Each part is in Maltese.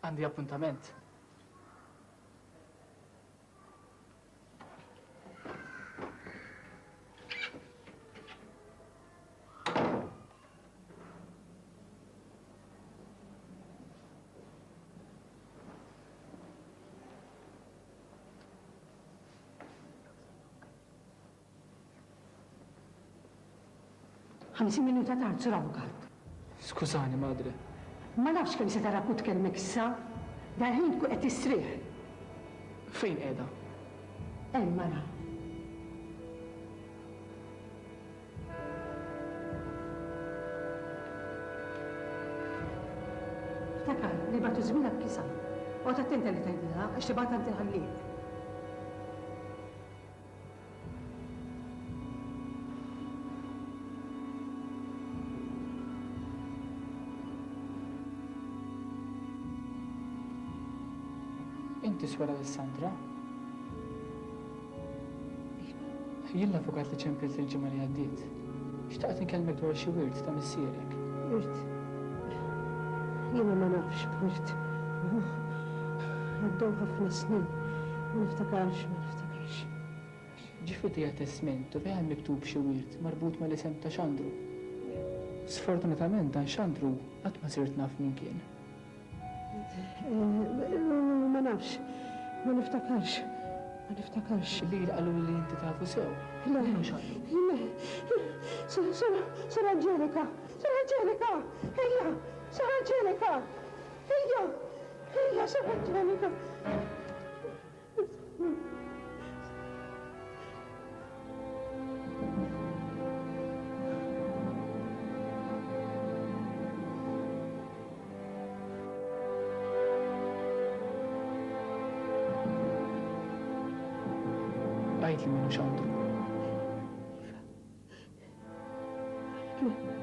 Għandi appuntament. 50 minuta tard, Sur Avukat. Skużani, madre. Ma nafx kemm se tarak u tkellmek issa. Dal-ħin tkun qed tistrieħ. Fejn qiegħda? Hemm ara. Ftakar li bagħtu żmienha b'kisha. Oqgħod attenta li tgħidilha għax tibgħatha għand il-ħalliel. Inti Suor Alessandra? Jien l-avukat li ċempilt il-ġimgħa li għaddiet. Xtaqt inkellmek dwar xi wirt ta' missierek. Wirt? Jiena ma nafx b'wirt. Għaddew ħafna snin. Ma niftakarx, ma niftakarx. Ġie f'idejja testment u fih hemm miktub xi wirt marbut mal-isem ta' Xandru. Sfortunatament dan Xandru qatt ma sirt naf min kien. Ma nafx, ma niftakarx, ma niftakarx. Lili qaluli li inti tafu sew. Le. Min hu Xandru? Le. Sor Anġelika! Sor Anġelika! Ejja! Sor Anġelika! Ejja! Ejja, Sor Anġelika! Għidli min hu Xandru. Iva. Għidli.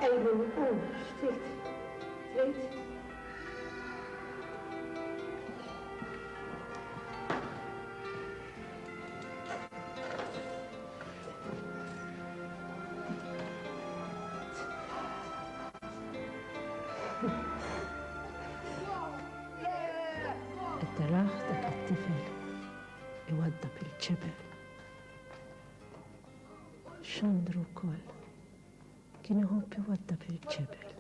Ejlin, qum, x'trid? Trid? Qed tarah dak it-tifel iwaddab il-ġebel. Xandru wkoll kien iħobb iwaddab il-ġebel,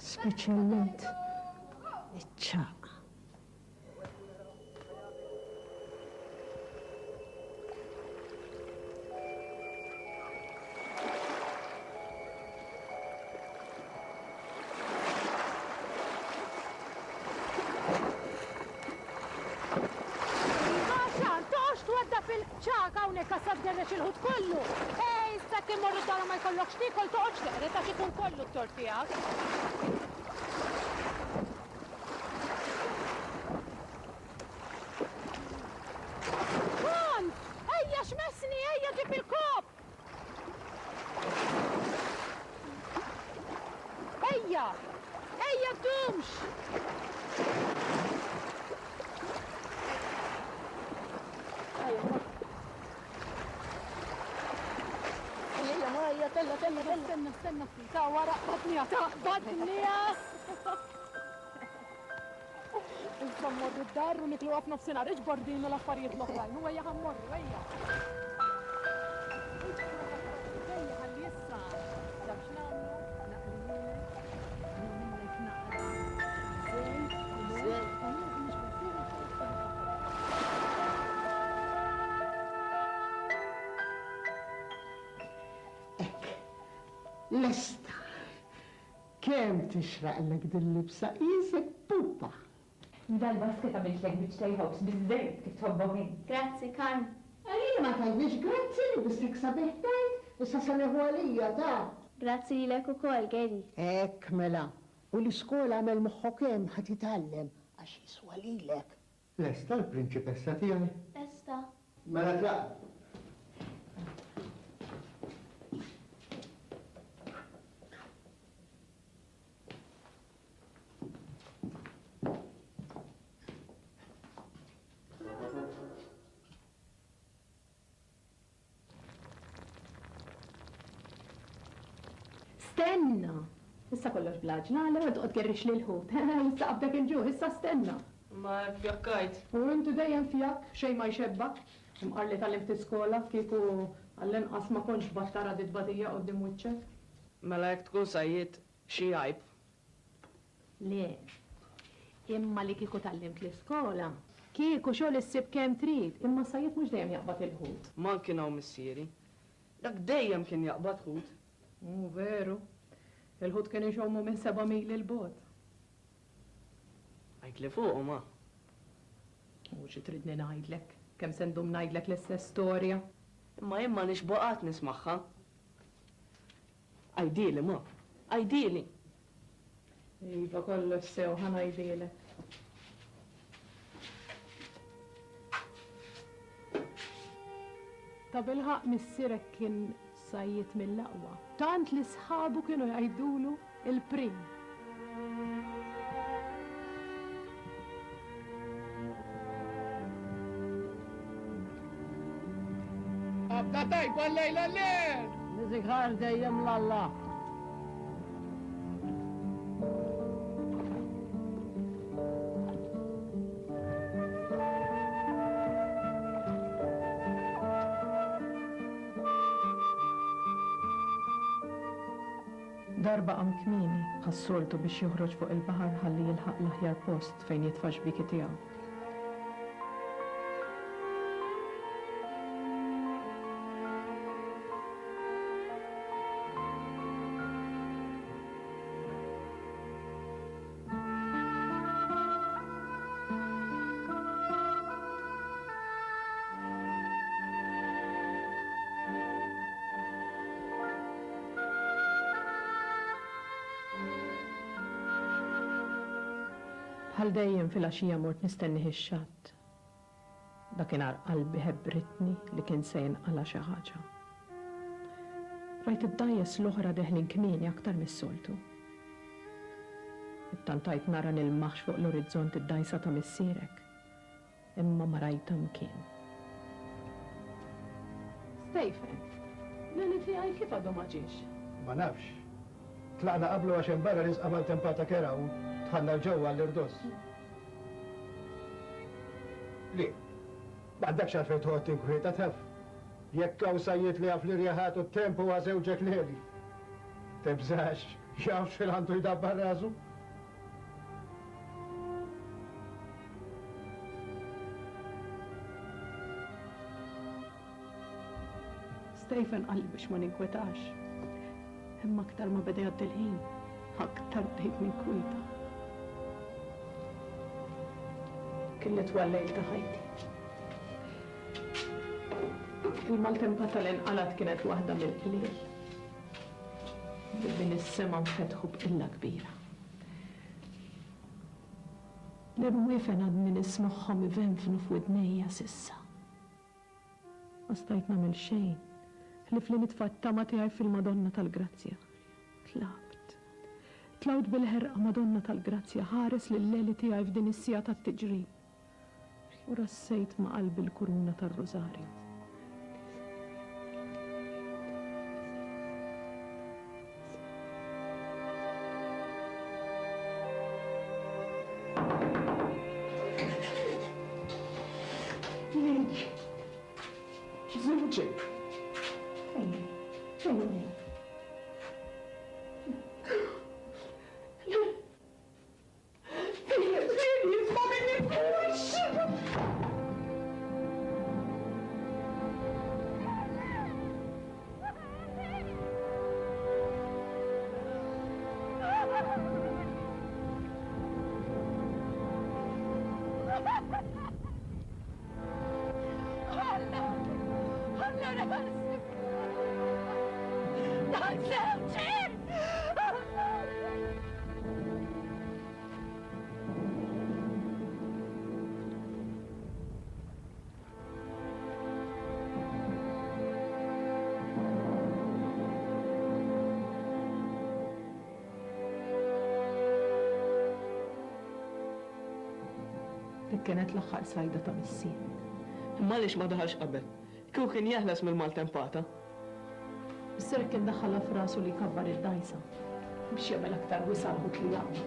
speċjalment iċ-ċagħaq. Iva, Xan, toqgħodx twaddab il-ċagħaq hawnhekk għax sa tgerrex il-ħut kollu. Ej, issa. Jekk immorru d-dar u ma jkollokx tiekol toqgħodx teqred għax ikun kollu t-tort tiegħek. Kont! Ejja x'messni, ejja ġib il-kopp! Ejja! Ejja ddumx! Ejja, ma ejja, tella, tella, tella. Stenna, stenna ftit, ta' wara qbadniha, ta' qbadniha! Issa mmorru d-dar u nikluha f'nofsinhar, iġbor din u l-affarijiet l-oħrajn u ejja ħa mmorru, ejja. Ejja ħalli issa taf x'nagħmlu, naqlihielek, nagħmillek naqra żejt u melħ u nixbgħu fih u Hekk. Lesta. Kemm tixraqlek dil-libsa qisek pupa! F'dal-basket għamiltlek biċċtej ħobż biż-żejt kif tħobbhom int. Grazzi, Karm. Għalija ma tgħidlix grazzi li bistek sabiħ tgħid, issa se nieħu għalija ta. Grazzi lilek ukoll, Gary. Hekk mela. U l-iskola għamel moħħok hemm ħa titgħallem għax jiswa lilek. Lesta l-prinċipessa tiegħi? Lesta. Mela tlaqna. Stenna! Issa kollox bl-għaġla, l-ewwel toqgħod tgerrix lill-ħut. Issa qabdek il-ġuħ, issa stenna. Ma fjakkajt. U inti dejjem fjakk, xejn ma jxebbgħek. Imqar li tgħallimt iskola, kieku għall-inqas ma kontx bgħadt tara dit-tbatija quddiem wiċċek. Mela jekk tkun sajjied, xi għajb. Le. Imma li kieku tgħallimt l-iskola, kieku xogħol issib kemm trid, imma s-sajjied mhux dejjem jaqbad il-ħut. Ma kien hawn missieri. Dak dejjem kien jaqbad ħut. Hu veru. Il-ħut kien ixommu minn seba' mili 'l bogħod. Għidtli fuqu, ma. U xi tridni ngħidlek? Kemm se ndum ngħidlek l-istess storja? Imma jien ma nixba' qatt nismagħha. Għidhieli, ma. Għidhieli! Iva, kollox sew, ħa ngħidhielek. Tabilħaqq missierek kien sajjied mill-aqwa, tant li sħabu kienu jgħidulu il-prim. Qabda tajba llejla llel! Niżikar dejjem l-Alla. Darba qam kmieni, bħas-soltu biex joħroġ fuq il-baħar ħalli jilħaq l-aħjar post fejn jitfa' x-xbieki tiegħu. Bħal dejjem filgħaxija mort nistennih ix-xatt. Dakinhar qalbi ħebbritni li kien se jinqala' xi ħaġa. Rajt id-dgħajjes l-oħra deħlin kmieni aktar mis-soltu. Ittantajt nara nilmaħx fuq l-orizzont id-dgħajsa ta' missierek, imma ma rajtha mkien. Stephen, Leli tiegħi kif għadu ma ġiex? Ma nafx. Tlaqna qablu għax hemm barra risqa maltempata kerha u dħalna 'l ġewwa għall-irdoss. Le. M'għandekx għalfejn toqgħod tinkwieta, taf. Jekk hawn sajjied li jaf l-irjaħat u t-temp huwa żewġek Leli. Tibżax, jaf x'fil għandu jdabbar rasu. Stephen qalli biex ma ninkwetax. Imma aktar ma beda jgħaddi l-ħin, aktar bdejt ninkwieta. Kien l-itwal lejl ta' ħajti. Il-maltempata li nqalgħet kienet waħda mill-qliel. Bibien is-sema nfetħu b'qilla kbira. L-irwiefen għadni nismagħhom ivenvnu f'widnejja s'issa. Ma stajt nagħmel xejn ħlief li nitfa' t-tama tiegħi fil-Madonna tal-Grazzja. Tlabt. Tlawt bil-ħerqa, Madonna tal-Grazzja, ħares lil-leli tiegħi f'din is-siegħa tat-tiġrib. U rassejt ma' qalbi l-kuruna tar-Rużarju. Link! Żewġek! Fejn? Fejn hu? Dik kienet l-aħħar sajda ta' missier. Imma għaliex ma daħalx qabel? Kieku kien jeħles mill-maltempata. Missierek kien daħħalha f'rasu li jkabbar id-dgħajsa biex jagħmel aktar wisa' għall-ħut li jaqla',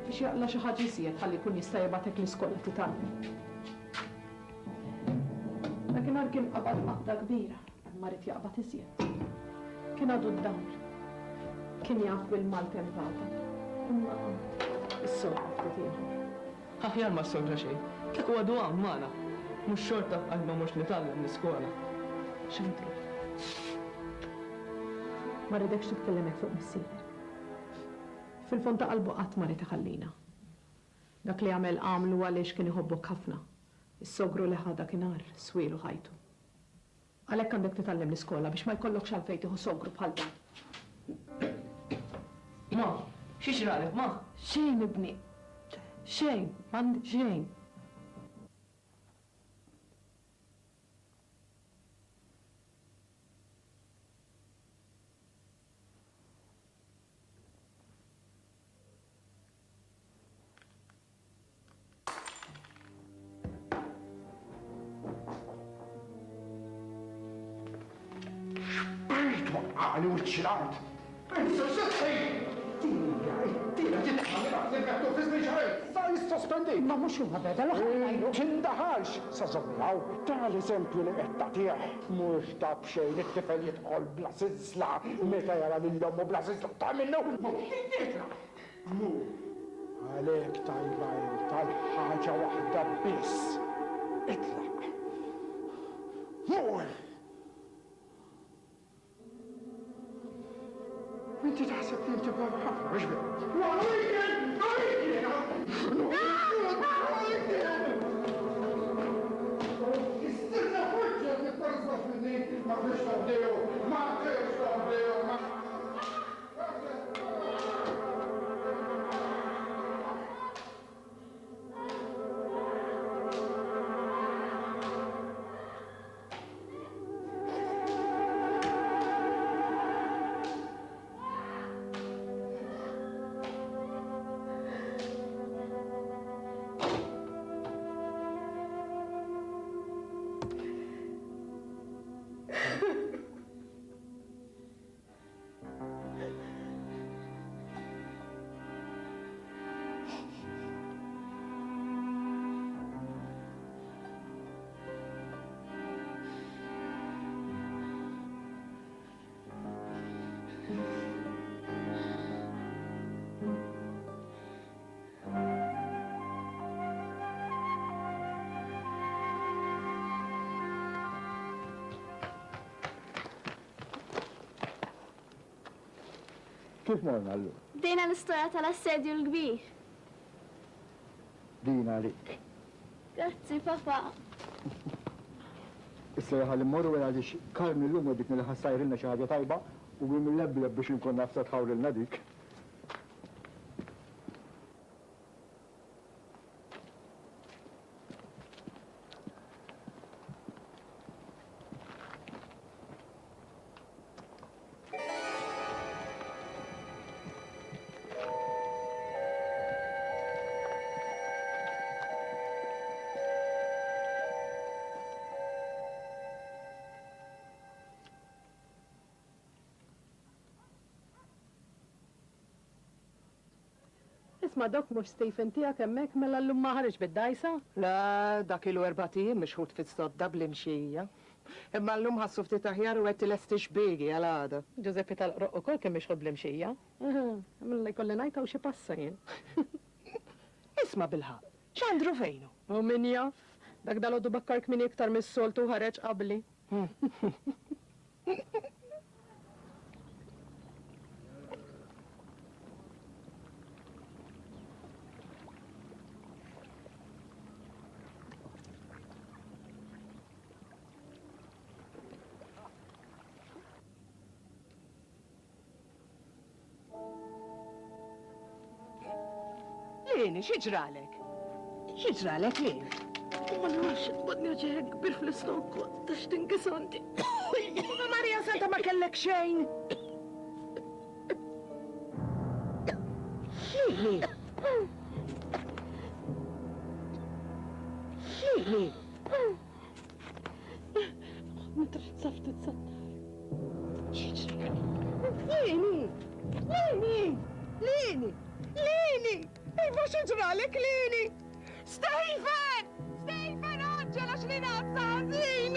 biex jaqla' xi ħaġa iżjed ħalli jkun jista' jibgħatek l-iskola titgħallem. Dakinhar kien qabad qabda kbira, imma ried jaqbad iżjed. Kien għadu d-dawl. Kien jaf bil-maltempata, imma qagħad issogra ftit ieħor. Aħjar ma ssogra xejn. Kieku għadu hawn magħna. Mhux xorta bqajt ma mortx nitgħallem l-iskola. Xandru. Ma rridekx titkellem hekk fuq missierek. Fil-fond ta' qalbu qatt ma ried iħallina. Dak li għamel għamlu għaliex kien iħobbok ħafna. Is-sogru li ħa dakinhar swielu ħajtu. Għalhekk għandek titgħallem l-iskola biex ma jkollokx għalfejn tieħu sogru bħal dan. Ma, xi ġralek, ma? Xejn, ibni. Xejn, m'għandi xejn. Xbajt waqqagħli wiċċi l-art! Issa x'seħħi? Dinja, id-dinja titfa' minn għand il-vettur fi żmien xahrejn! Sa jissospendik! Ma mhux huwa beda l-oħra jgħidu. Tindaħalx sa żomm hawn. Ta' l-eżempju li qed tagħtih mhux ta' b'xejn it-tifel jidħol bla sinsla meta jara lil ommu bla sinsla ta' minnu! Itlaq! Mur, għalhekk tajba int għal ħaġa waħda biss, itlaq. Mur! Inti taħseb li inti bravu ħafna, mhux veru? Kif morna llum? Bdejna l-istorja tal-Assedju l-Kbir. Din għalik. Grazzi, papà. Issa ejja ħalli mmorru wara għaliex Karmni llum wegħditni li ħa ssajrilna xi ħaġa tajba u hi mlebleb biex inkun naf sa tħawrilna dik. Isma' dok mhux Stephen tiegħek hemmhekk mela llum ma ħariġx bid-dgħajsa? Le, dak ilu erbat ijiem mixħut fis-sodda bl-imxija. Imma llum ħassu ftit aħjar u qed ilesti xbiegi għal għada. Ġużeppi tal-Qroqq ukoll kien mixħut bl-imxija. Mela jkolli ngħid hawn xi passa jien. Isma' bilħaqq, Xandru fejn hu? U min jaf? Dak dalgħodu bakkar kmieni iktar mis-soltu u ħareġ qabli. Lini, xi ġralek? Xi ġralek, Lini? Ma nafx, tbodni uġigħ kbir fl-istonku, tax tinqis għandi. Ma Marija Santa ma kellek xejn! Lini! Lini! Nitrizza ftit sat-tar. Lini! Lini! Lini! Lini! Iva xi ġralek Lini? Stephen! Stephen għaġġel għax li nagħsa ħażin!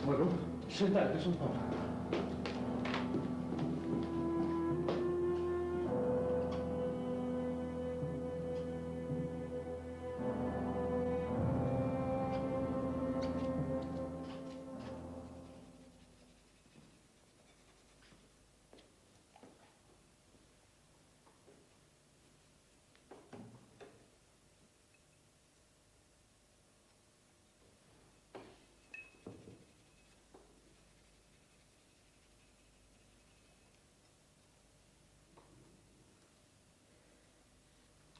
Marru, xi tgħid, Sur Pawl?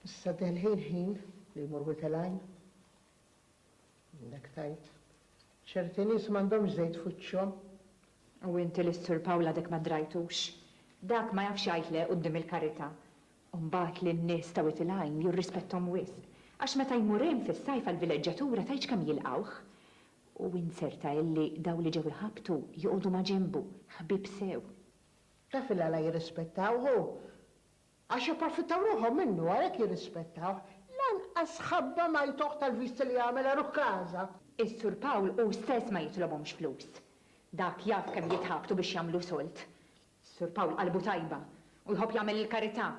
Issa del-ħin ħin li jmur Wied il-Għajn. Għandek tgħid. Ċerti nies m'għandhomx żejt f'wiċċhom. U inti lis-Sur Pawl għadek ma drajtux. Dak ma jafx jgħid le quddiem il-karità. U mbagħad lin-nies ta' Wied il-Għajn jirrispetthom wisq. Għax meta jmur hemm fis-sajf għall-vileġġatura tgħidx kemm jilqgħuh. U inzerta illi dawn li ġew iħabbtu joqogħdu maġenbu, ħbieb sew. Taf il-għala jirrispettawh hu? Għax japprofittaw ruħhom minnu, għalhekk jirrispettawh. Lanqas ħabba ma jtuh tal-visti li jagħmel għarukkaża. Is-Sur Pawl hu stess ma jitlobhomx flus. Dak jaf kemm jitħabtu biex jagħmlu sold. Is-Sur Pawl qalbu tajba u jħobb jagħmel il-karità.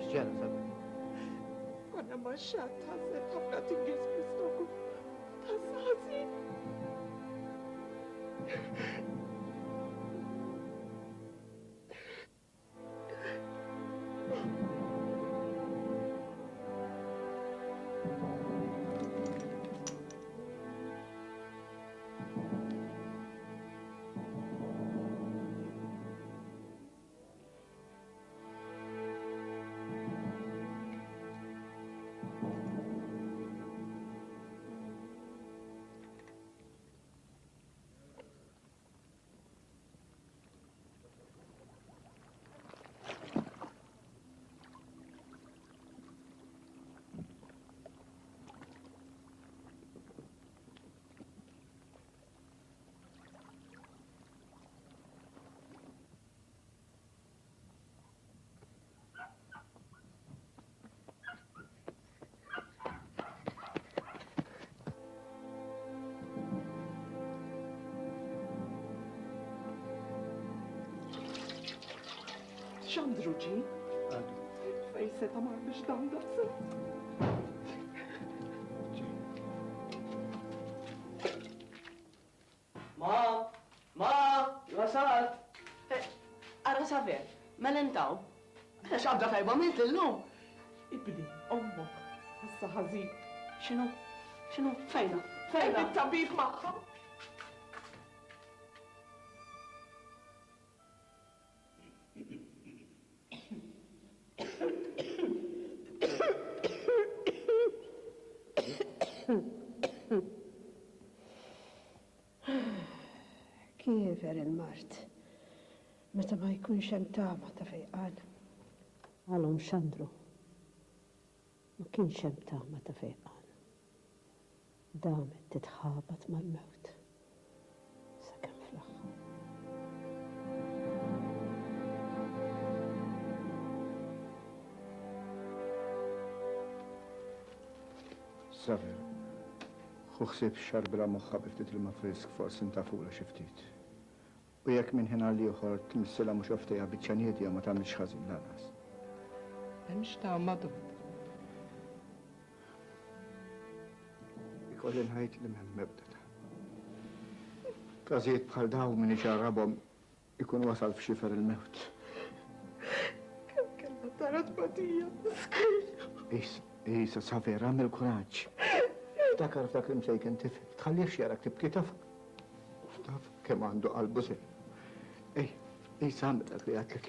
X'ġara sabri? Konna ma' xatt ħasset ħafna tingiż fl-istoku. Tħass ħażin. Xandru ġie? Għadu. Fejn seta' mar biex dam daqshekk? Ma! Ma! Wasalt! Eh, ara Saver, mela intaw. Mela x'għabda tajba għamilt illum? Ibni, ommok, ħassa ħażin. X'inhu? X'inhu? Fejna? Fejna? It-tabib magħha. Kiefer il-mard meta ma jkunx hemm tama ta' fejqan. Għal omm Xandru ma kienx hemm tama ta' fejqan. Damet titħabat mal-mewt sakemm fl-aħħar. Saver, ħu ħsieb xxarbilha moħħha bi ftit ilma frisk forsi ntafulha xi ftit. U jekk minn ħin għal ieħor tmissilha mhux oftejha biċċa niedja ma tagħmilx ħażin lanqas. M'hemmx tama, Dott. Ikolli ngħid li m'hemm ebda tama. Każijiet bħal dawn min iġarrabhom ikun wasal f'xifer il-mewt. Kemm kellha tara tbatija, miskina. Isa, Isa, Saver, agħmel kuraġġ. Ftakar f'dak l-imsejken tifel. Tħallihx jarak tibki taf. Taf kemm għandu qalbu sew. Ej, Isa, agħmel dak li għedtlek.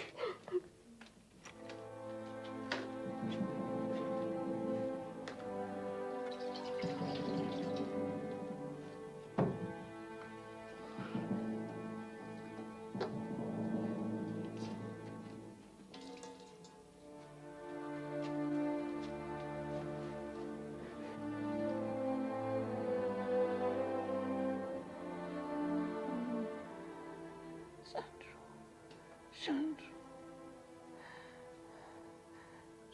Sandro, Sandro,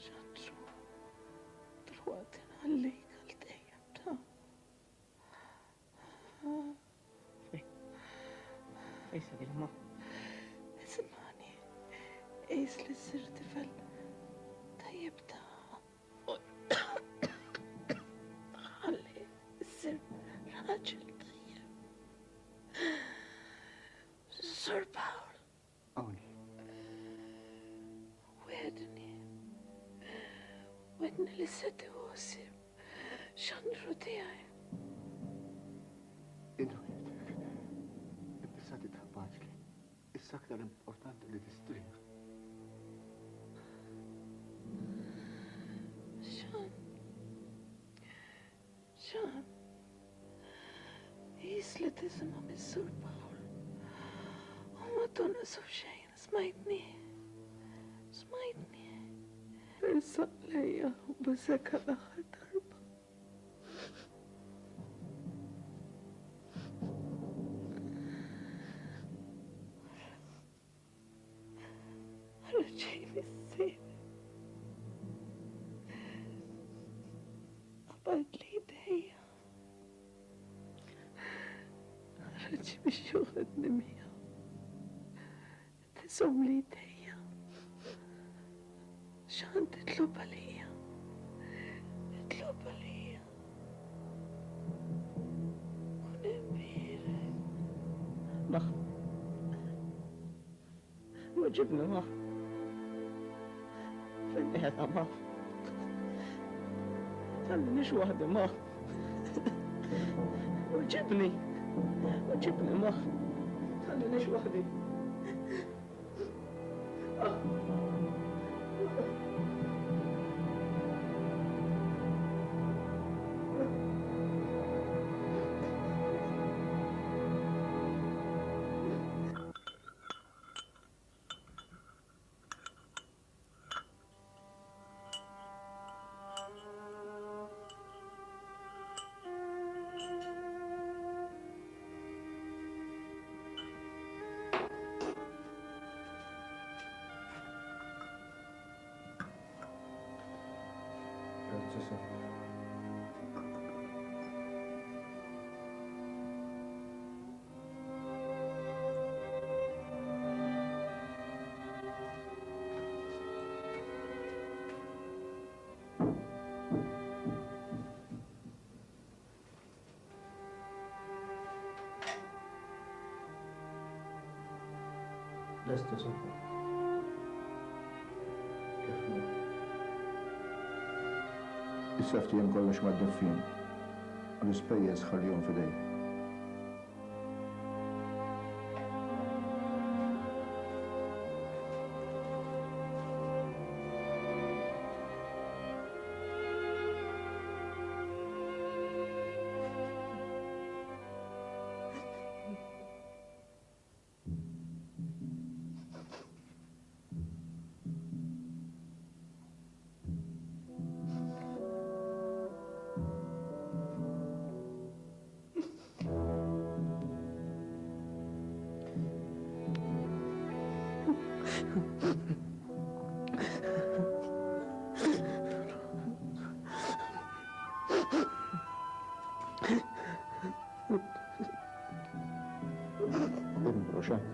Sandro, dalwaqt inħallik għal dejjem ta'. Fej se ma? Ismani, qis li ssir tifel tajjeb ta' ħalli ssir raġel tajjeb. Sur Pawl. Hawn. Wegħedni. Wegħedni li se tieħu ħsieb xandru tiegħi. Inwiegħdek. Issa titħabbaġli. Issa aktar importanti li tistrieħ. Xan. Xan. Qis li tisma' mis-Sur Pawl u ma tonqsu f'xejn, smajtni? Smajtni? Ersaq lejja u busek għall-aħħar darba. Ara ġej missier. Qabad li jdejja. Ara ġej biex joħodni miegħu. Tiżomm li jdejja. X'għand titlob għalija? Itlob għalija. Kun imbierek. Ma. Weġibni ma. Fejn qiegħda ma. Tħallinix waħdi ma. Weġibni. Weġibni ma. Tħallinix waħdi. Lesta, Sur Pawl. Kif mhu? Issa ftiehem kollox mad-deffien u l-ispejjeż ħallihom f'idejh. Imbruxat.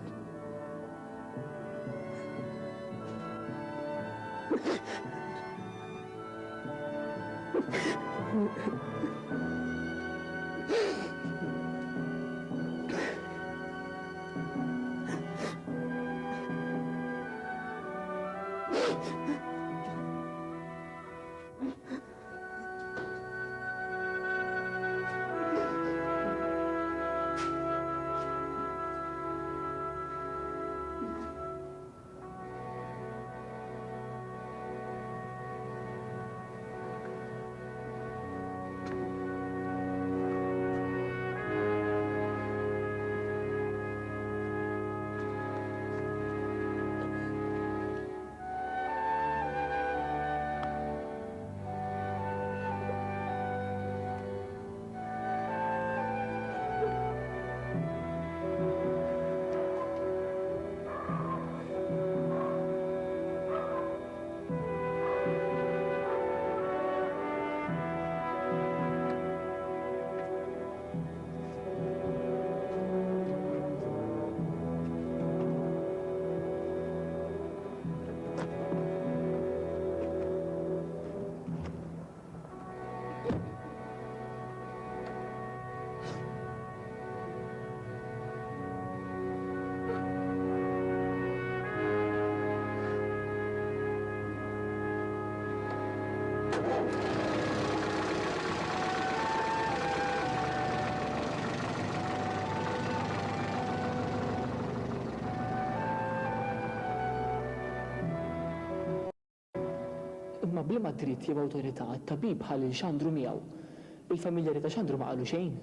Imma b'liema dritt jew awtorità t-tabib ħa lil Xandru miegħu? Il-familjari ta' Xandru ma qalu xejn?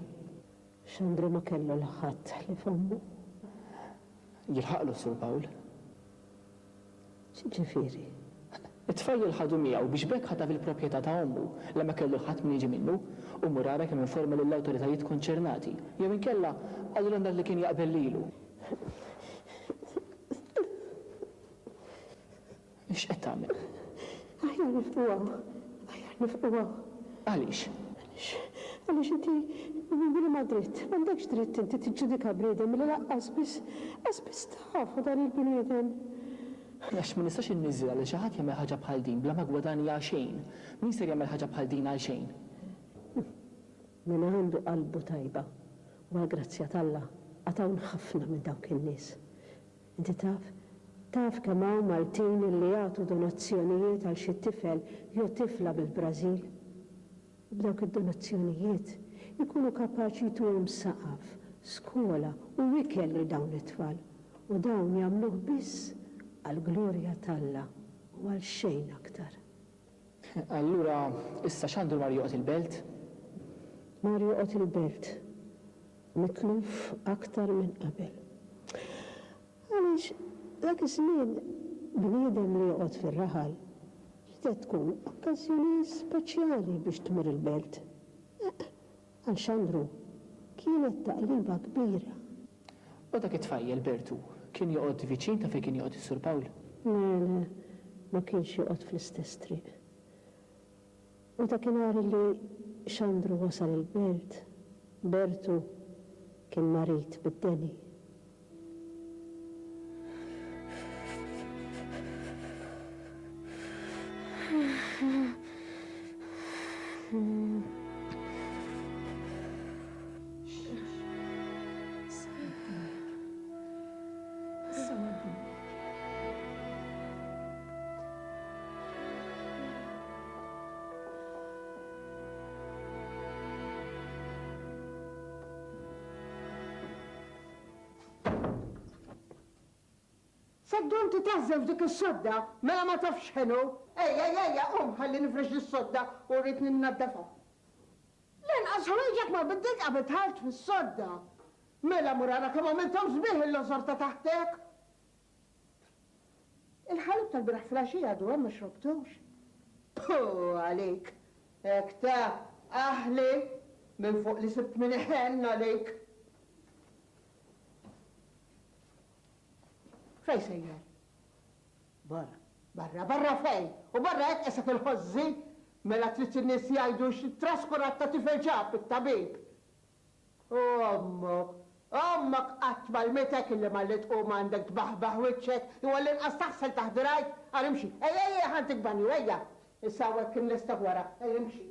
Xandru ma kellu 'l ħadd ħlief ommu. Jilħaqlu s-Sur Pawl. X'jiġifieri? It-tfajjel ħadu miegħu biex b'hekk ħataf il-proprjetà ta' ommu, la ma kellu ħadd min jiġi minnu, u mur ara kemm informa lill-awtoritajiet konċernati, jew inkella qalilhom dak li kien jaqbel lilu. X'qed tagħmel? Aħjar nifqu hawn. Aħjar nifqu hawn. Għaliex? Għaliex, għaliex inti b'liema dritt? M'għandekx dritt inti tiġġudika bniedem li lanqas biss, lanqas biss tafu dan il-bniedem. Għax ma nistax inniżżilha li xi ħadd jagħmel ħaġa bħal din bla ma ggwadanja xejn. Min ser jagħmel ħaġa bħal din għal xejn? Min għandu qalbu tajba, u għall-grazzja t'Alla għad hawn ħafna minn dawk in-nies. Inti taf? Taf kemm hawn Maltin illi jagħtu donazzjonijiet għal xi tifel jew tifla mill-Brażil? U b'dawk id-donazzjonijiet ikunu kapaċi jtuhom saqaf, skola u ikel lil dawn it-tfal. U dawn jagħmluh biss għall-glorja t'Alla u għal xejn aktar. Allura issa x'għandu mar joqgħod il-Belt? Mar joqgħod il-Belt. Mitluf aktar minn qabel. Għaliex dak iż-żmien bniedem li joqgħod fir-raħal riedet tkun okkażjoni speċjali biex tmur il-belt. Eqq, għal Xandru kienet taqliba kbira. U dak it-tfajjel, Bertu, kien joqgħod viċin ta' fejn kien joqgħod is-Sur Pawl? Le, le, ma kienx joqgħod fl-istess triq. U dakinhar li Xandru wasal il-belt, Bertu kien marid bid-deni. Se ddum titgħażżel f'dik is-sodda, mela ma tafx x'inhu. Ejja, ejja, ejja, qum ħalli nifrex dis-sodda u rrid ninnaddafha. Lanqas ħwejġek ma biddilt qabel dħalt fis-sodda. Mela mur ara kemm għamilthom sbieħ il-lożor ta' taħtek. Il-ħalib tal-bieraħ filgħaxija għadu hemm ma xrobtux. Puh għalik! Hekk ta' aħli minn fuq li sibt min iħenn għalik. Fejn sejjer? Barra. Barra, barra fejn? U barra hekk qisek il-ħożżi? Mela trid in-nies jgħidu xi traskurat ta' tifel ġab it-tabib. U ommok? Ommok qatt m'għallmitek illi malli tqum għandek tbaħbaħ wiċċek jew għall-inqas taħsel taħt dirgħajk? Ara imxi, ejja ejja ħa ntik banju, ejja! Issa hawnhekk inlestek wara, ejja imxi.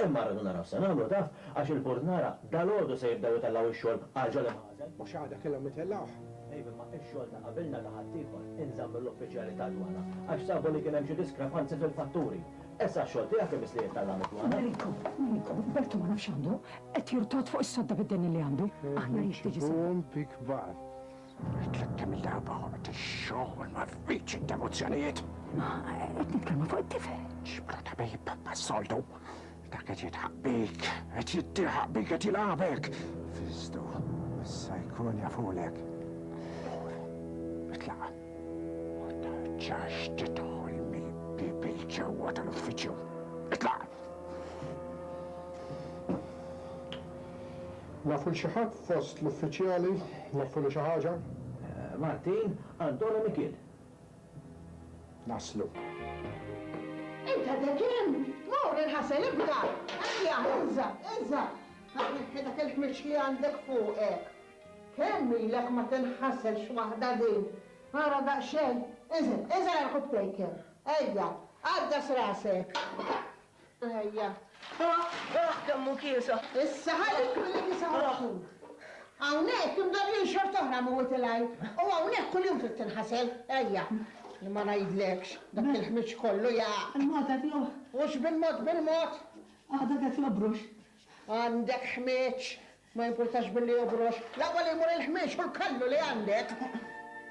Imma rridu naraw x'se nagħmlu taf, għax il-burdnara dalgħodu se jibdew itellgħu x-xogħol għal ġol-imħażen. Mhux għada kellhom itellgħuh? Iva, imma x-xogħol ta' qabilna ta' ħaddieħor inżamm mill-uffiċjali tad-dwana għax sabu li kien hemm xi diskrepanzi fil-fatturi. Issa x-xogħol tiegħek imiss li jittella' mid-dwana. Enrico, Enrico, Bertu ma nafx x'għandu, qed jirtogħod fuq is-sodda bid-deni li għandu. Aħjar jekk tiġi sodda. Bombi kbar. Għedtlek kemm-il darba waqt ix-xogħol ma rridx interruzzjonijiet. Ma qed nitkellmu fuq it-tifel. Ġiblu tabib bħas-soltu. Dak qed jidħaq bik, qed jiddieħaq bik, qed jilgħabek. Fistu, issa jkun jafulek. Mur, itlaq. U terġax tidħol mill-bieb il-ġewwa tal-uffiċċju. Itlaq! Nafu 'l xi ħadd fost l-uffiċjali? Nafulu xi ħaġa? Martin, Anton u Mikiel. Naslu. Int għadek hemm? Mur inħasel ibda! Ejja, inża', inża'! Ħa tneħħi dak il-ħmieġ li għandek fuqek. Kemm ilek ma tinħasel x'waħda din? Ara daqsxejn! Inżel, inżel għal ħubtejk hemm. Ejja, għaddas rasek. Ejja. Ah, ah, kemm hu kiesaħ. Issa ħallik milli kiesaħ u sħun. Hawnhekk imdorrijin xorta oħra mhu itilgħin. U hawnhekk kuljum trid tinħasel. Ejja. Li ma ngħidlekx, dak il-ħmieġ kollu jaqa'. Il-mod qed joh. Hux bil-mod bil-mod. Ah, dak qed jobrox. Għandek ħmieġ. Ma jimpurtax billi jobrox. L-aqwa li jmur il-ħmieġ u l-kallu li għandek.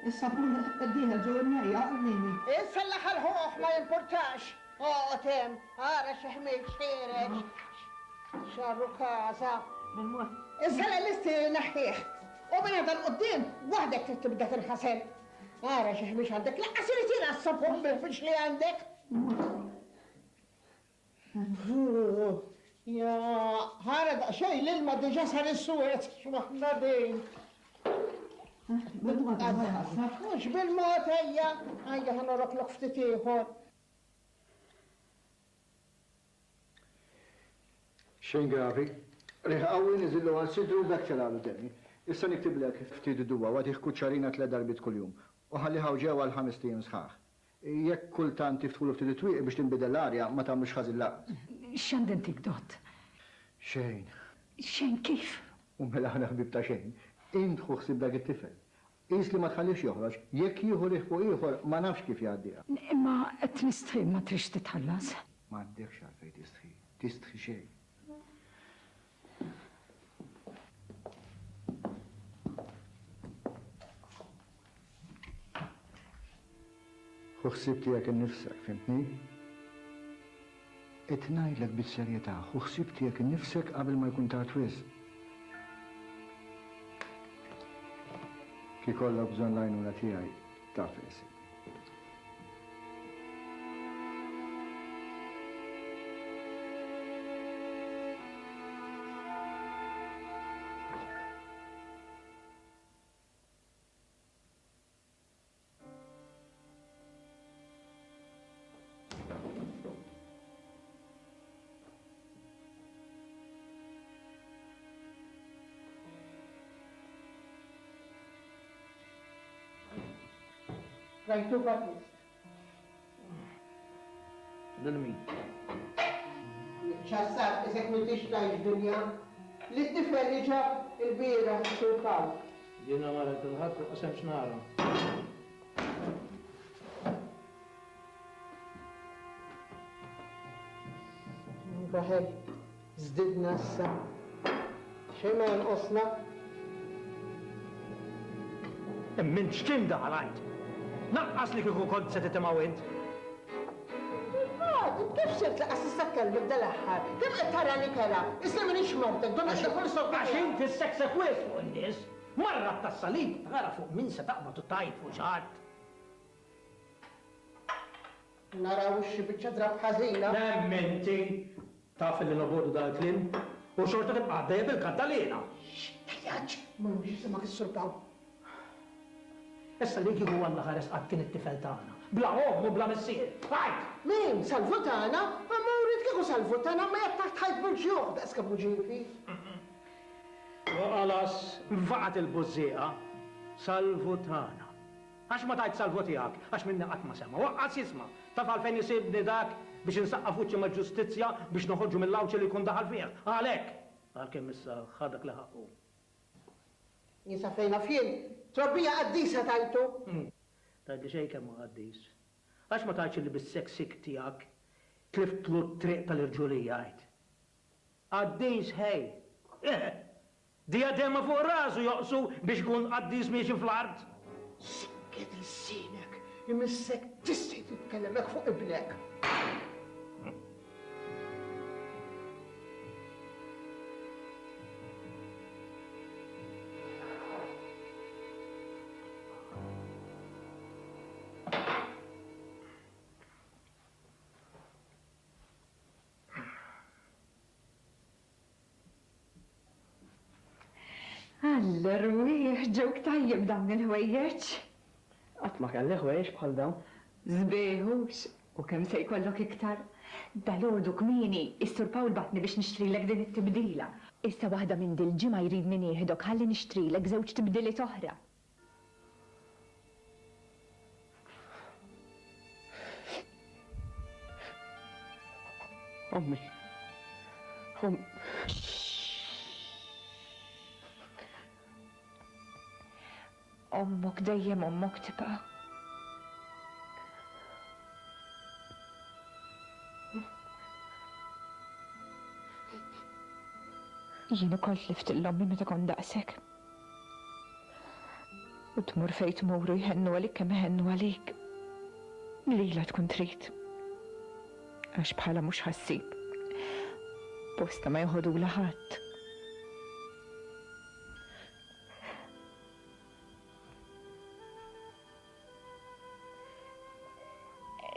Is-sapun dieħel ġo widnejja, qalbini. Issa l-aħħar ħuħ ma jimpurtax. Oqgħod hemm, ara xi ħmieġ ħiereġ. X'għarrukaża. Bil-mod. Issa l-listi neħħih. U minn għada 'l quddiem waħdek trid tibda tinħasel. Ara xi ħmieġ għandek. Lanqas irid jiena s-sapun bil-ħmieġ li għandek. Ja, ħara daqsxejn l-ilma diġà sar iswed x'waħda din. Mhux bil-mod ejja, ejja ħa noroklok ftit ieħor. Xejn gravi. Riħ qawwi niżillu għal sidru u b'hekk telgħalu d-demmi. Issa niktiblek ftit duwa u agħtih kuċċarina tlett darbiet kuljum u ħallih hawn ġewwa għal ħamest ijiem sħaħ. Jekk kultant tiftħulu ftit it-twieqi biex tinbidel l-arja, ma tagħmlux ħażin lanqas. X'għandi ntik, Dott? Xejn. Xejn kif? U mela aħna ħbieb ta' xejn. Int ħu ħsieb dak it-tifel. Qis li ma tħallihx joħroġ. Jekk jieħu riħ fuq ieħor, ma nafx kif jgħaddiha. Imma qed nistħi, ma tridx titħallas. M'għandekx għalfejn tistħi. Tistħi xejn. Ħu ħsieb tiegħek innifsek, fhimtni? Qed ngħidlek bis-serjetà, ħu ħsieb tiegħek innifsek qabel ma jkun tard wisq. Kif ikollok bżonn l-għajnuna tiegħi, taf fejn issibni. Rajtu Batist. Lil min? Ċassar, isek m'intix tgħix dinja. Li t-tifel li ġab il-bieraħ is-Sur Pawl. Jiena ma rajt 'il ħadd u qasem x'nara. Raħel. Żdidna issa. Xejn ma jonqosna. Imma int x'tindaħal għid? Lanqas li kieku kont se titimgħu int. Imbagħad, int kif sirt lanqas tista' tkellmek dal-aħħar? Kemm qed tarani kerha? Issa m'iniex martek, donnha qed nidħol is-sodda Għax tiegħek. int isseksek wisq fuq in-nies. Marra tas-salib tara fuq min se taqbad u tgħid fuq xi ħadd. Naraw xi biċċa drapp ħażina. Hemm inti! Taf illi nobogħdu dal-kliem u xorta tibqa' għaddejja bil-kaddaliena! Xxt, tgħajjatx! Ma jmurx jisimgħek is-Sur Pawl. Issa li kieku Alla ħares qatt kien it-tifel tagħna, bla omm u bla missier! Għid! Min? Salvu tagħna? Amur, int kieku salvu tagħna ma jekk taħt ħajt bil-ġuħ daqs kemm hu ġiefi. U għalas nfaqgħet il-bużżieqa, Salvu tagħna. Għax ma tgħidx salvu tiegħek, għax minni qatt ma sema' u aqqas jisma'. Taf għalfejn isibni dak biex insaqqaf wiċċi mal-ġustizzja biex noħorġu mill-għawġ li jkun daħal fih. Għalhekk! Għalkemm issa ħa dak li ħaqqu. Jien sa fejn naf jien, trobbija qaddisa tajtu. Tgħidli xejn kemm hu qaddis. Għax ma tgħidx illi bis-seksik tiegħek tliftlu t-triq tal-irġulija, għid. Qaddis ħej! Eh! Dijadema fuq rasu joqsu biex ikun qaddis miexi fl-art! Sikket ilsienek, imissek tistħi titkellem hekk fuq ibnek! Alla rwieħ, ġewk tajjeb dawn il-ħwejjeġ. Qatt ma kelli ħwejjeġ bħal dawn. Sbieħ hux, u kemm se jkollok iktar. Dalgħodu kmieni, is-Sur Pawl bagħatni biex nixtrilek din it-tibdila. Issa waħda minn dil-ġimgħa jridni nieħdok ħalli nixtrilek żewġ tibdiliet oħra. Ommi. Ommi. Ommok dejjem ommok tibqa'. Jien ukoll tlift 'l ommi meta kont daqsek. U tmur fejn tmur u jħennu għalik kemm iħennu għalik. Lilha tkun trid. Għax bħalha mhux ħa ssib. Postha ma joħodulha ħadd.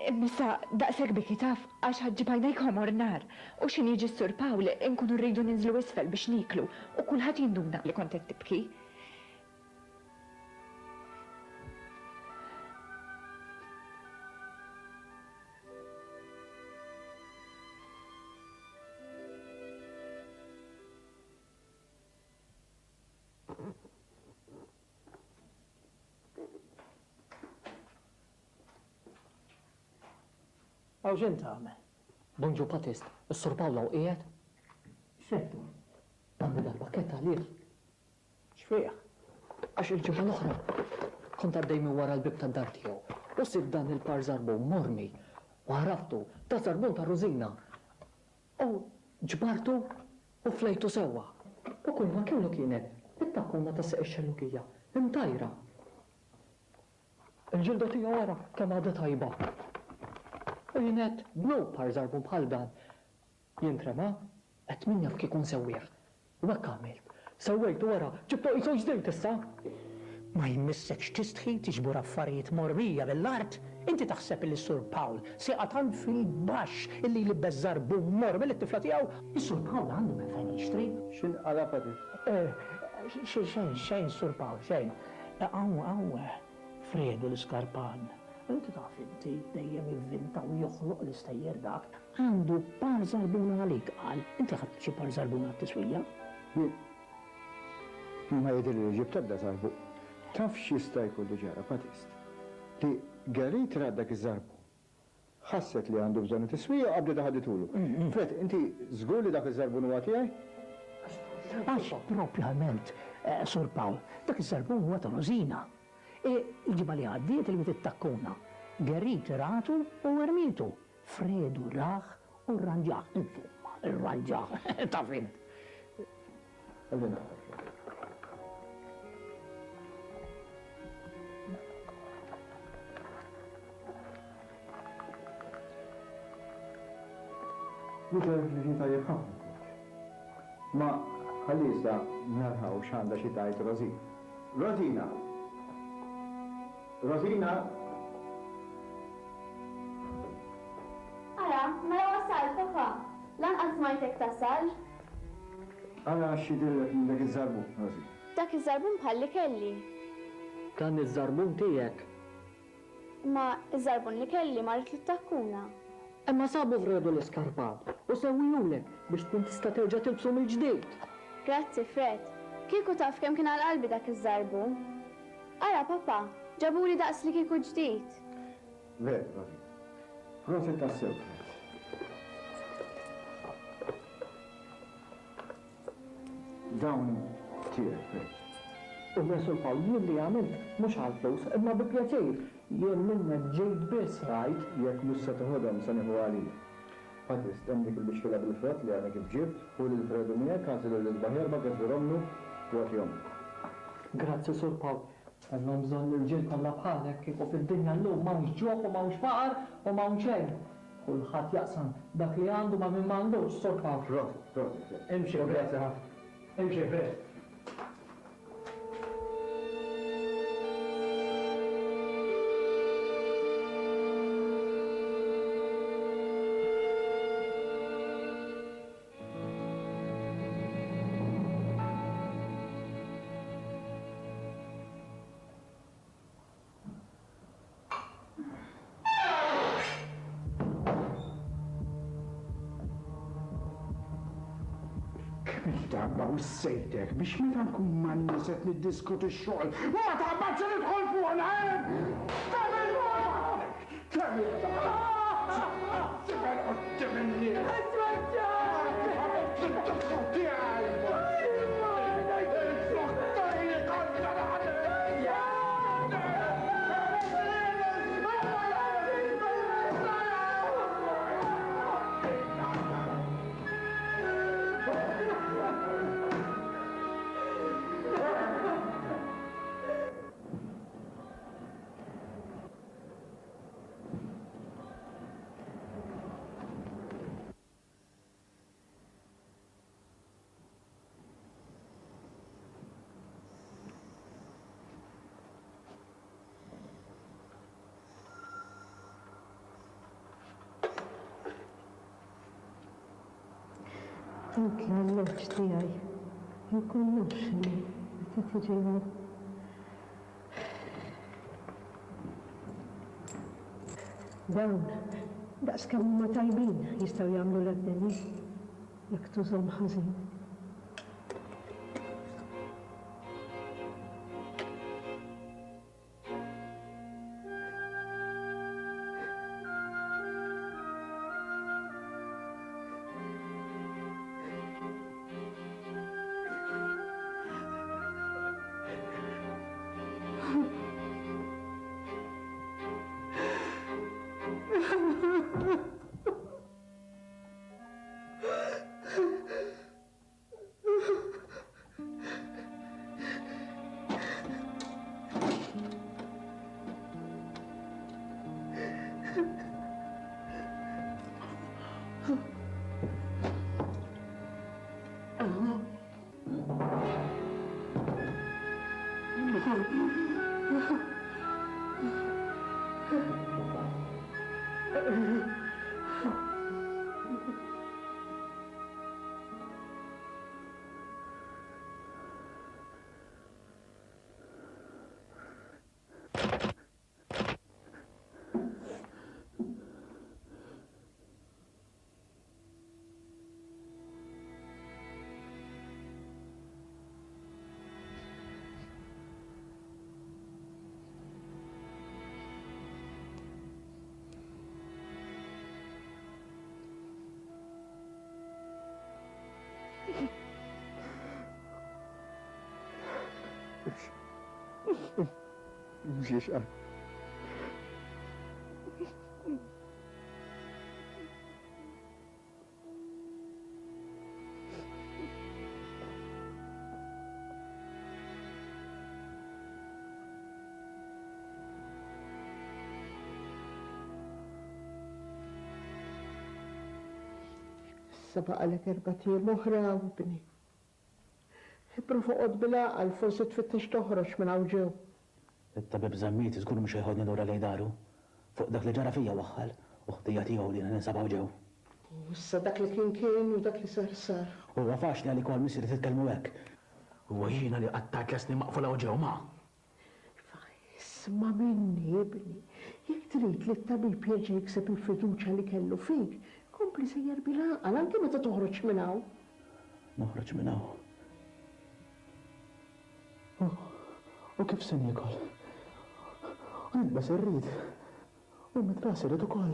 Imma issa daqshekk biki taf għax ħa ġġib għajnejk ħomor nar. U x'ħin jiġi s-Sur Pawl inkunu rridu ninżlu isfel biex nieklu u kulħadd jinduna li kont qed tibki. Hawn x'int tagħmel? Bonġu Patist, is-Sur Pawl hawn qiegħed? X'qed tgħid? Għandi dal-pakkett għalih. X'fih? Għax il-ġimgħa l-oħra kont għaddej minn wara l-bieb tad-dar tiegħu u sibt dan il-par żarbun mormi u għaraftu, ta' żarbun ta' Rużina. U ġbartu u flejtu sewwa. U kulma kellu kienet it-takkuna ta' seq ix-xellugija, imtajra. Il-ġilda tiegħu ara kemm għadha tajba. U jien għedt, dnub par żarbun bħal dan jintrema, għedt min jaf kieku nsewwih. U hekk għamilt. Sewwejtu wara, ġibtu qisu ġdid issa! Ma jmissekx tistħi tiġbor affarijiet mormija mill-art? Inti taħseb illi s-Sur Pawl se jaqa' tant fil-baxx illi jlibbes żarbun mormi lit-tifla tiegħu? Is-Sur Pawl għandu minn fejn jixtri. X'inqala' Patist? Xejn, xejn, Sur Pawl, xejn. Hawn, hawn Fredu l-iskarpan. Inti taf inti, dejjem jivvinta u joħloq l-istejjer dak. Għandu par żarbuna għalik, qal. Inti ħadt xi par żarbuna għat-tiswija? Jien ma jidhirli li ġibt ebda żarbun. Taf x'jista' jkun li ġara, Patist? Li Gerrit rat dak iż-żarbun, ħasset li għandu bżonn it-tiswija u qabditha ħadithulu. Fred, inti żgur li dak iż-żarbun huwa tiegħi? Għax propjament, Sur Pawl, dak iż-żarbun huwa ta' Rosina. Il-ġimgħa li għaddiet ilwiet it-takkuna. Gerrit ratu u rmietu. Fredu rah u rranġah. Insomma. Irranġa, taf int. Ħalli nara. Jidher li ġie tajjeb ħafna l-vjaġġ. Ma ħalli iżda naraw x'għandha xi tgħid Rosina. Rosina! Rosina! Ara, mela wasalt, papà. Lanqas smajtek tasal. Ara x'jidhirlek minn dak iż-żarbun, Rosina. Dak iż-żarbun bħal li kelli. Dan iż-żarbun tiegħek. Imma ż-żarbun li kelli marritlu t-takkuna. Imma sabu Fredu l-iskarpan u sewwihulek biex tkun tista' terġa' tilbsu mill-ġdid. Grazzi, Fred. Kieku taf kemm kien għal qalbi dak iż-żarbun. Ara, papà, ġabuli daqs li kieku ġdid. Veru, Rosina. Prosit tassew, Fred. Dawn tiegħek, Fred. U le, Sur Pawl, jien li għamilt mhux għall-flus, imma bi pjaċir. Jien minnek ġejt biss rajt. Jekk mhux se teħodhom se nieħu għalija. Patist, hemm dik il-bixkila bil-frott li għadha kif ġibt, ħu lil Fredu miegħek, agħtilu l-isbaħ jerba' geżwirhomlu u agħtihomlu. Grazzi, Sur Pawl. Kellhom bżonn l-irġiel kollha bħalek, kieku fid-dinja llum m'hawnx ġuħ u m'hawnx faqar u m'hawn xejn. Kulħadd jaqsam dak li għandu ma' min m'għandux, Sur Pawl. Prosit, prosit, Fred. Imxi, U Fred. grazzi ħafna. Imxi, Fred. Kemm-il darba wissejtek biex meta nkun man-nies qed niddiskuti x-xogħol ma taqbadx li tidħol fuqna, eh? Kemm-il darba! Kemm-il darba! Tifel quddiem in-nies! Anki l-alloġġ tiegħi inkun naf x'inhu meta tiġi hawn. Dawn, daqs kemm huma tajbin, jistgħu jagħmlulek deni jekk tużhom ħażin. Imxiex qal. Issa baqalek erbat ijiem oħra hawn, ibni. Ipprova oqgħod bil-għaqal, forsi tfittex toħroġ minn hawn ġew. It-tabib Zammit żgur mhux se jeħodni lura lejn daru. Fuq dak li ġara fija waħħal, u ħtija tiegħu li jiena ninsab hawn ġew. U issa dak li kien kien u dak li sar sar. Huwa faċli għalik u għal missieri titkellmu hekk. Huwa jiena li qattajt tliet snin maqful hawn ġew, ma! Iva, isma' minni, ibni. Jekk trid li t-tabib jerġa' jikseb il-fiduċja li kellu fik, kompli sejjer bil-għaqal anki meta toħroġ minn hawn. Noħroġ minn hawn? U, u kif se niekol? U nilbes irrid. U mitras irrid ukoll.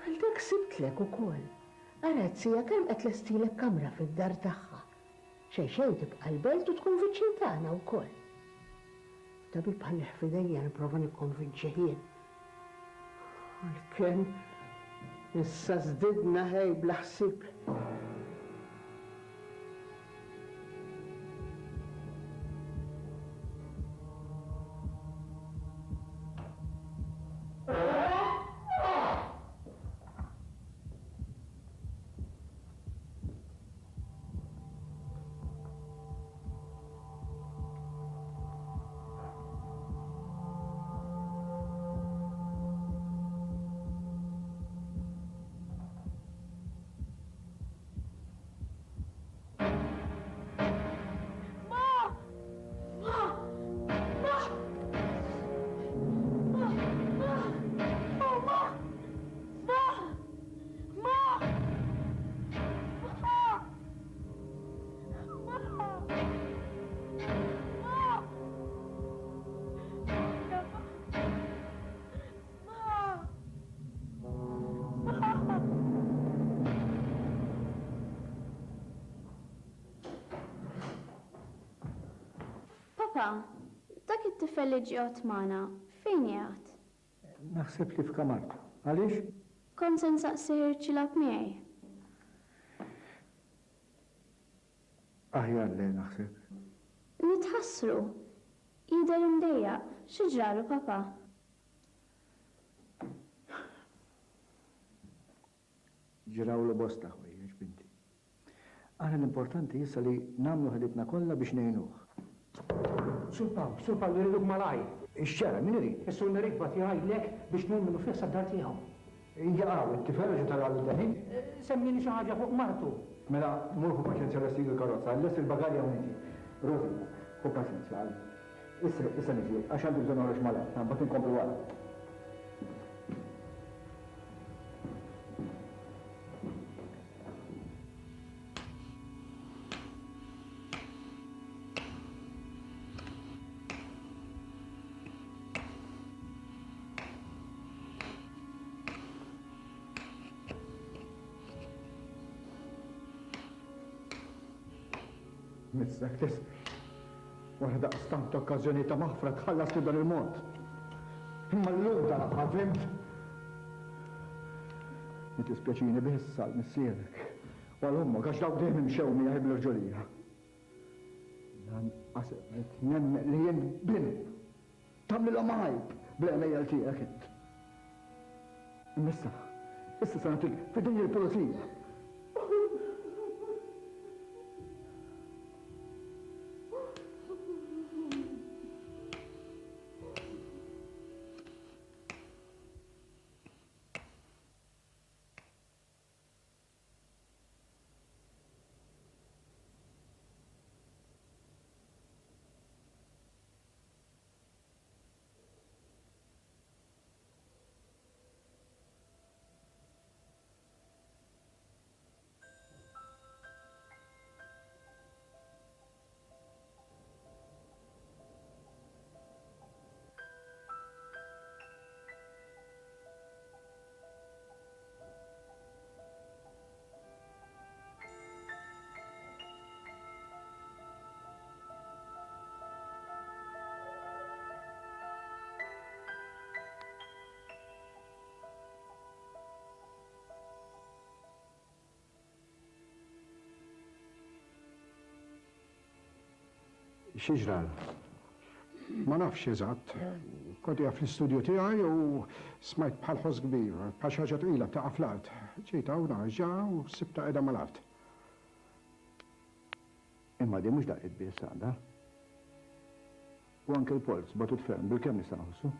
Għal dak sibtlek ukoll. Ara z-zija kemm qed tlestilek kamra fid-dar tagħha. Xejn xejn tibqa' l-belt u tkun viċin tagħna wkoll. Tabib ħallih f'idejja nipprova nikkonvinċih jien. Għalkemm issa żdidna ħej bla ħsieb. Ma! Ma! Ma! Ma! Ma! Oh, ma! Ma! Ma! Ma! Ma! Ma! Ma! Ma! Papa, dak it-tifel li ġie joqgħod magħna, fejn qiegħed? Naħseb li f'kamartu. Għaliex? Kont se nsaqsih iridx jilgħab miegħi. Aħjar le, naħseb. Nitħassru. Jidher imdejjaq. Xi ġralu, papà? Ġrawlu bosta ħwejjeġ, binti. Aħna l-importanti issa li nagħmlu ħilitna kollha biex ngħinuh. Sur Pawl, Sur Pawl, iriduk malajr. X'ġara? Min irid? Is-Sur Nerik bagħat jgħidlek biex tmur minnufih sad-dar tiegħu. Jaqaw, it-tifel reġa' telgħalu d-deni? Semmieli xi ħaġa fuq martu. Mela, mur ħu paċenzja lestilu l-karozza, lesti l-bagalja u niġi. Rosina, ħu paċenzja, għal. Issa, issa niġi, għax għandi bżonn noħroġ malajr, ta' mbagħad inkomplu wara. Missek tisbieħ. Wara daqstant okkażjoni ta' maħfra tħallas li dan il-mod. Imma llum tal-aħħar fhimt? Jiddispjaċini biss għal missierek u għal ommok għax dawk dejjem imxew miegħi bl-irġulija. Lanqas irrid nemmen li int binhom. Tagħmlilhom għajb bl-għemejjel tiegħek int. Imma issa, issa se nagħtik f'idejn il-pulizija. Xi ġralha? Ma nafx eżatt. Kont qiegħed fl-istudju tiegħi u smajt bħal ħoss kbir, bħal xi ħaġa tqila taqa' fl-art. Ġejt hawn ngħaġġa u sibtha qiegħda mal-art. Imma din mhux daqqiet biss għandha. U anke l-polz batut ferm, bilkemm nista' nħossu.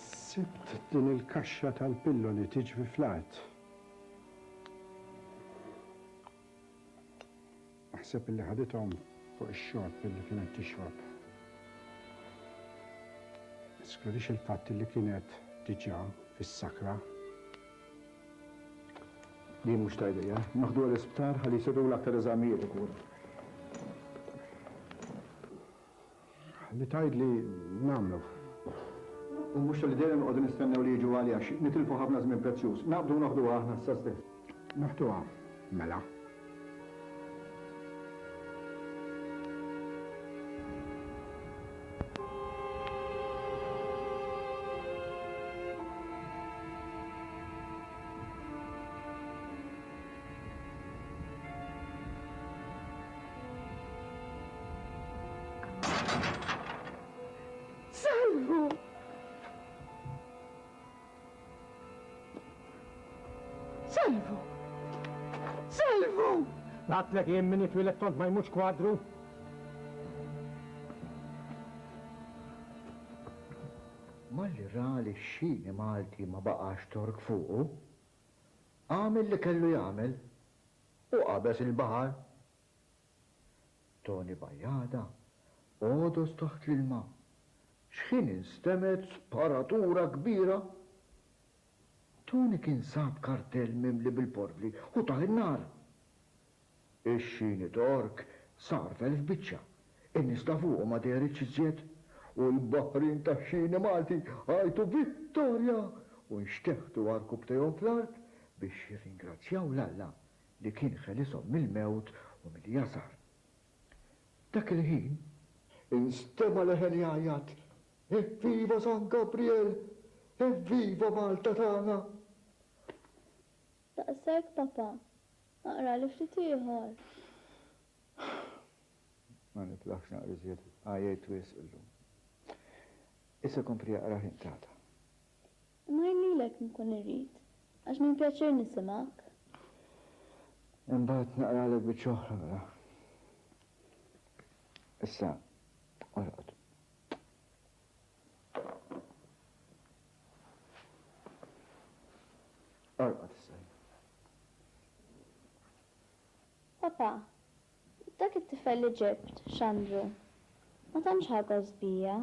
Sibt din il-kaxxa tal-pilloli tiġri fl-art. Naħseb illi ħadithom fuq ix-xorb illi kienet tixrob. Neskludix il-fatt illi kienet diġà fis-sakra. Din mhux ta' idea. Noħduha l-isptar ħalli jsirulha aktar eżamijiet u kura. Li tgħidli nagħmlu. U mhux talli dejjem noqogħdu nistennew li jiġu għaliha għax nitilfu ħafna żmien prezzjuż. Naqbdu u noħduha aħna issa stess. Noħduha, mela. Salvu! Salvu! Salvu! Għadtlek jien min jitwieled tond ma jmutx kwadru. Malli ra li x-xini Malti ma baqax Tork fuqu, għamel li kellu jagħmel u qabeż il-baħar. Toni Bajada għodos taħt l-ilma x'ħin instemgħet sparatura kbira. Toni kien sab kartell mimli bil-porvli u tah in-nar. Ix-xini Tork sar f'elf biċċa, in-nies ta' fuqu ma dehritx iżjed u l-baħrin tax-xini Malti għajtu Vittorja! u nxteħtu għarkupptejhom fl-art biex jirringrazzjaw 'l Alla li kien ħelishom mill-mewt u mill-jasar. Dak il-ħin, instema' leħen jgħajjat, Evviva San Gabriel! Evviva Malta tagħna! Daqshekk, papà. Aqrali ftit ieħor. Ma niflaħx naqra iżjed, għajjejt wisq illum. Issa kompli aqrah int għada. Imma jien lilek nkun irrid, għax nieħu pjaċir nisimgħek. Imbagħad naqralek biċċa oħra mela. Issa, orqod. Orqod issa. Papà, dak it-tifel li ġibt, Xandru, ma tantx ħa gost bija.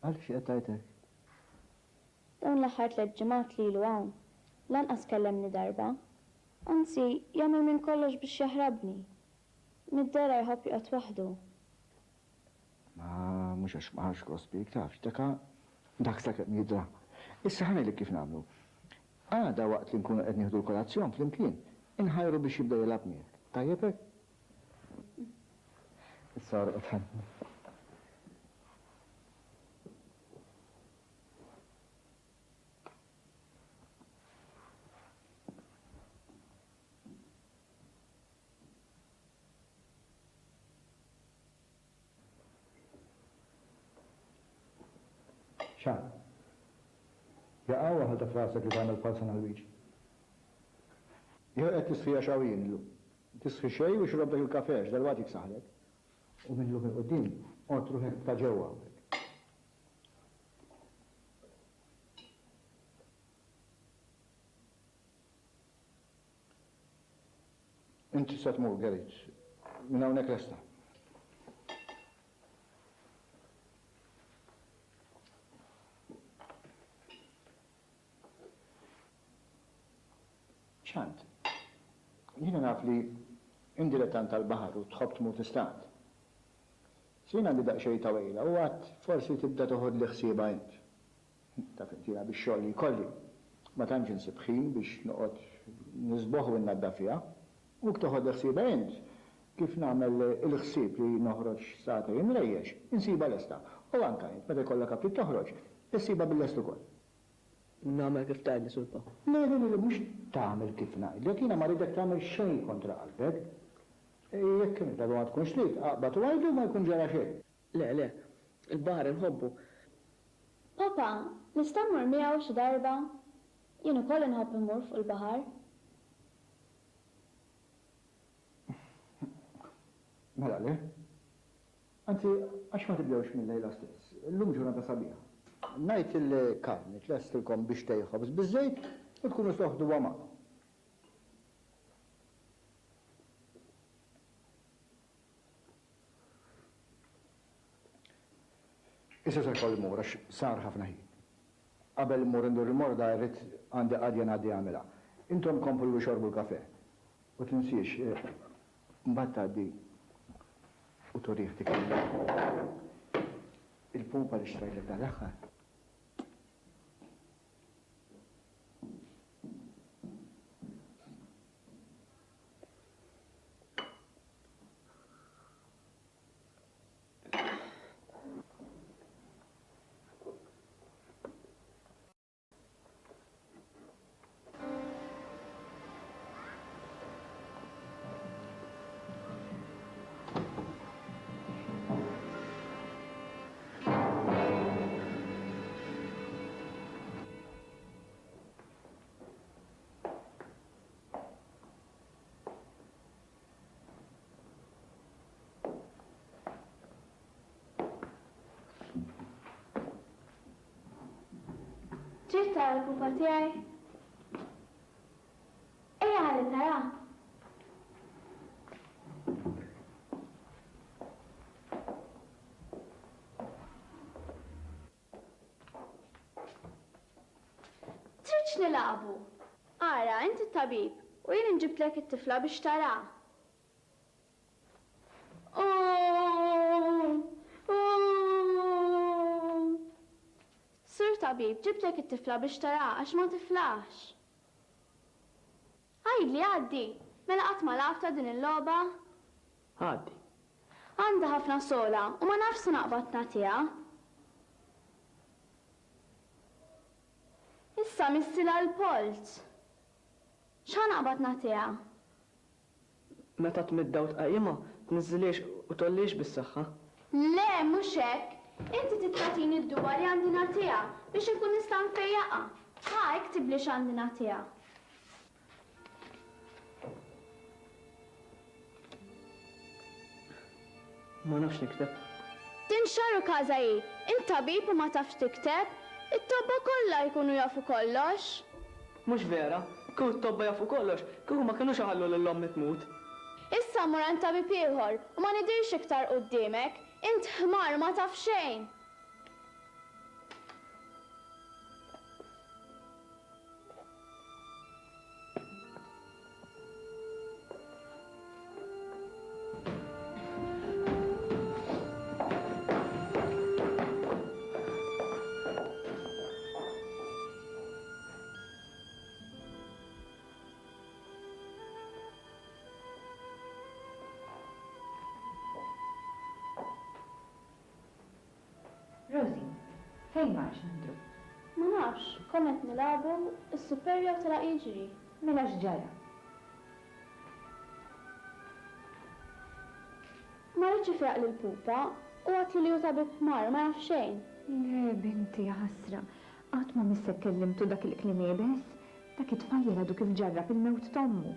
Għaliex qed tgħid hekk? Dawn l-aħħar tlett ġimgħat li ilu hawn, lanqas kellemni darba. Anzi, jagħmel minn kollox biex jaħrabni. Mid-dehra jħobb joqgħod waħdu. Ma mhux għax ma ħax gost bik, taf, daka dak sakemm jidra. Issa ħa ngħidlek kif nagħmlu. Għada waqt li nkunu qed nieħdu l-kolazzjon flimkien, inħajru biex jibda jilgħab miegħek. Tajjeb hekk? Issa orqod ħa. Xan. Jaqaw waħda f'rasek li tagħmel bħal San Alwiġi. Jew qed tisħi għax hawn jien illum. Tisħi xejn u xrob dak il-kafè għax dalwaqt jiksaħlek. U minn llum 'il quddiem għodd ruħek ta' ġewwa hawnhekk. Int tista' tmur, Gerrit. Minn hawnhekk lesta. X'għand? Jiena naf li int dilettant tal-baħar u tħobb tmur tistad. Se jien għandi daqsxejn ta' wejla u għad forsi tibda toħodli ħsiebha int. Taf int jiena bix-xogħol li jkolli ma tantx insib ħin biex noqgħod nisboħ u nnaddaf fiha. U jekk toħodli ħsiebha int, kif nagħmel il-ħsieb li noħroġ sagħtejn nrejjex, insibha lesta. U anke int meta jkollok aptit toħroġ, issibha bil-lest ukoll. Nagħmel kif tgħidli, Sur Pawl. Le, le, le, mhux tagħmel kif ngħidlek, jiena ma rridek tagħmel xejn kontra qalbek. Jekk inti ma tkunx trid, aqbad u għidli u ma jkun ġara xejn. Le, le. Il-baħar inħobbu. Papa, nista' mmur miegħu xi darba? Jien ukoll inħobb immur fuq il-baħar. Mela le. Anzi, għax ma tibdewx mil-lejla stess? Illum ġurnata sabiħa. Ngħid il-karni tlestilkom biex tgħi ħobż biż-żejt u tkunu toħduha magħkom. Issa se jkolli mmur għax sar ħafna ħin. Qabel immur indur il-morda irrid għandi qadja ngħaddi għamilha. Intom komplu ixorbu l-kafè. U tinsiex, mbagħad tgħaddi u turih dik il-pupa li xtrajtlek dan l-aħħar. Trid tara l-pupa tiegħi? Ejja ħalli tara. Tridx nilagħbu? Ara, inti t-tabib u jien inġibtlek it-tifla biex taraha. Sur tabib, ġibtlek it-tifla biex taraha għax ma tiflaħx. Għidli, għaddi! Mela qatt ma lgħabtha din il-logħba? Għaddi. Għandha ħafna sogħla u ma nafx se naqbad nagħtiha. Issa missilha l-polz. X'ħa naqbad nagħtiha? Meta tmiddha u tqajjimha, tniżżilhiex u tgħollihiex bis-saħħa. Le, mhux hekk! Inti trid tagħtini d-duwa li għandi nagħtiha biex inkun nista' nfejjaqha. Ħa, iktibli x'għandi nagħtiha. Ma nafx nikteb. Din x'għarukaża hi? Int tabib u ma tafx tikteb? It-tobba kollha jkunu jafu kollox. Mhux vera. Kieku t-tobba jafu kollox, kieku ma kinux iħallu lil ommi tmut. Issa mmur għand tabib ieħor u ma nidhirx iktar quddiemek. Int ħmar u ma taf xejn! Rosie, fejn mar Xandru? Ma nafx, konna qed nilagħbu, is-suppervja u telaq jiġri. Mela x'ġara? Ma riedx ifejjaq lill-pupa u għadtlu li hu tabib ħmar u ma jaf xejn. Le, binti, jaħasra, qatt ma missek kellimtu dak il-kliem iebes. Dak it-tfajjel għadu kif ġarrab il-mewt t'ommu.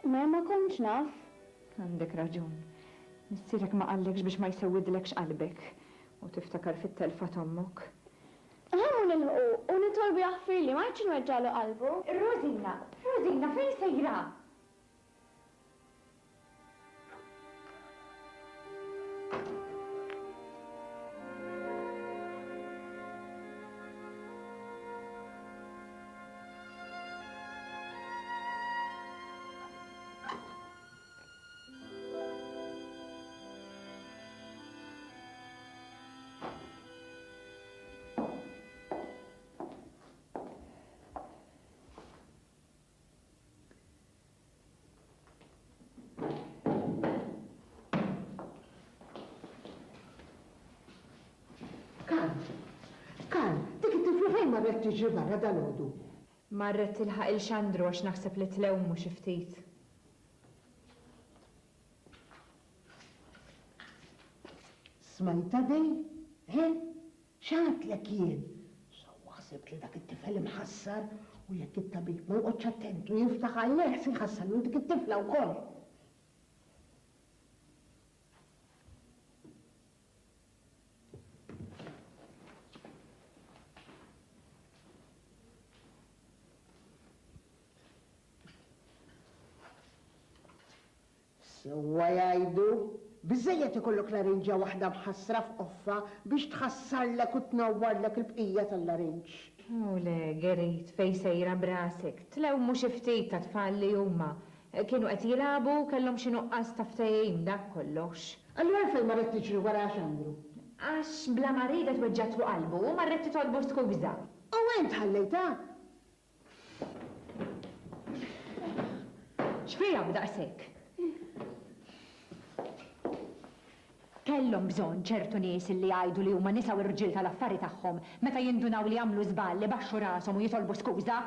Imma jien ma kontx naf. Għandek raġun. Missierek ma qallekx biex ma jsewwidlekx qalbek u tiftakar fit-telfa t'ommok. Ħa mmur nilħqu u nitolbu jaħfirli, ma rridx inweġġagħlu qalbu. Rosina! Rosina, fejn sejra? Karl, Karl, dik it-tifla fejn marret tiġri barra dalgħodu? Marret tilħaq 'il Xandru għax naħseb li tlewmu xi ftit. Smajtha din? Eh? X'għedtlek jien? Sewwa ħsibt li dak it-tifel imħassar u jekk it-tabib ma joqgħodx attent u jiftaħ għajnejh se jħassar lil dik it-tifla wkoll. Sewwa jgħidu, biżżejjed ikollok larinġa waħda mħassra f'qoffa biex tħassarlek u tnawwarlek il-bqija tal-larinġ. O le, Gerrit, fejn sejra b'rasek? Tlewmu xi ftit ta' tfal li huma. Kienu qed jilagħbu u kellhom xi nuqqas ta' ftehim, dak kollox. Allura għalfejn marret tiġri wara Xandru? Għax bla ma riedet weġġgħatlu qalbu u marret titolbu skuża. U int ħallejtha? X'fiha b'daqshekk? Kellhom bżonn ċertu nies li jgħidu li huma nisa u rġiel tal-affari tagħhom meta jindunaw li għamlu żball ibaxxu rashom u jitolbu skuża.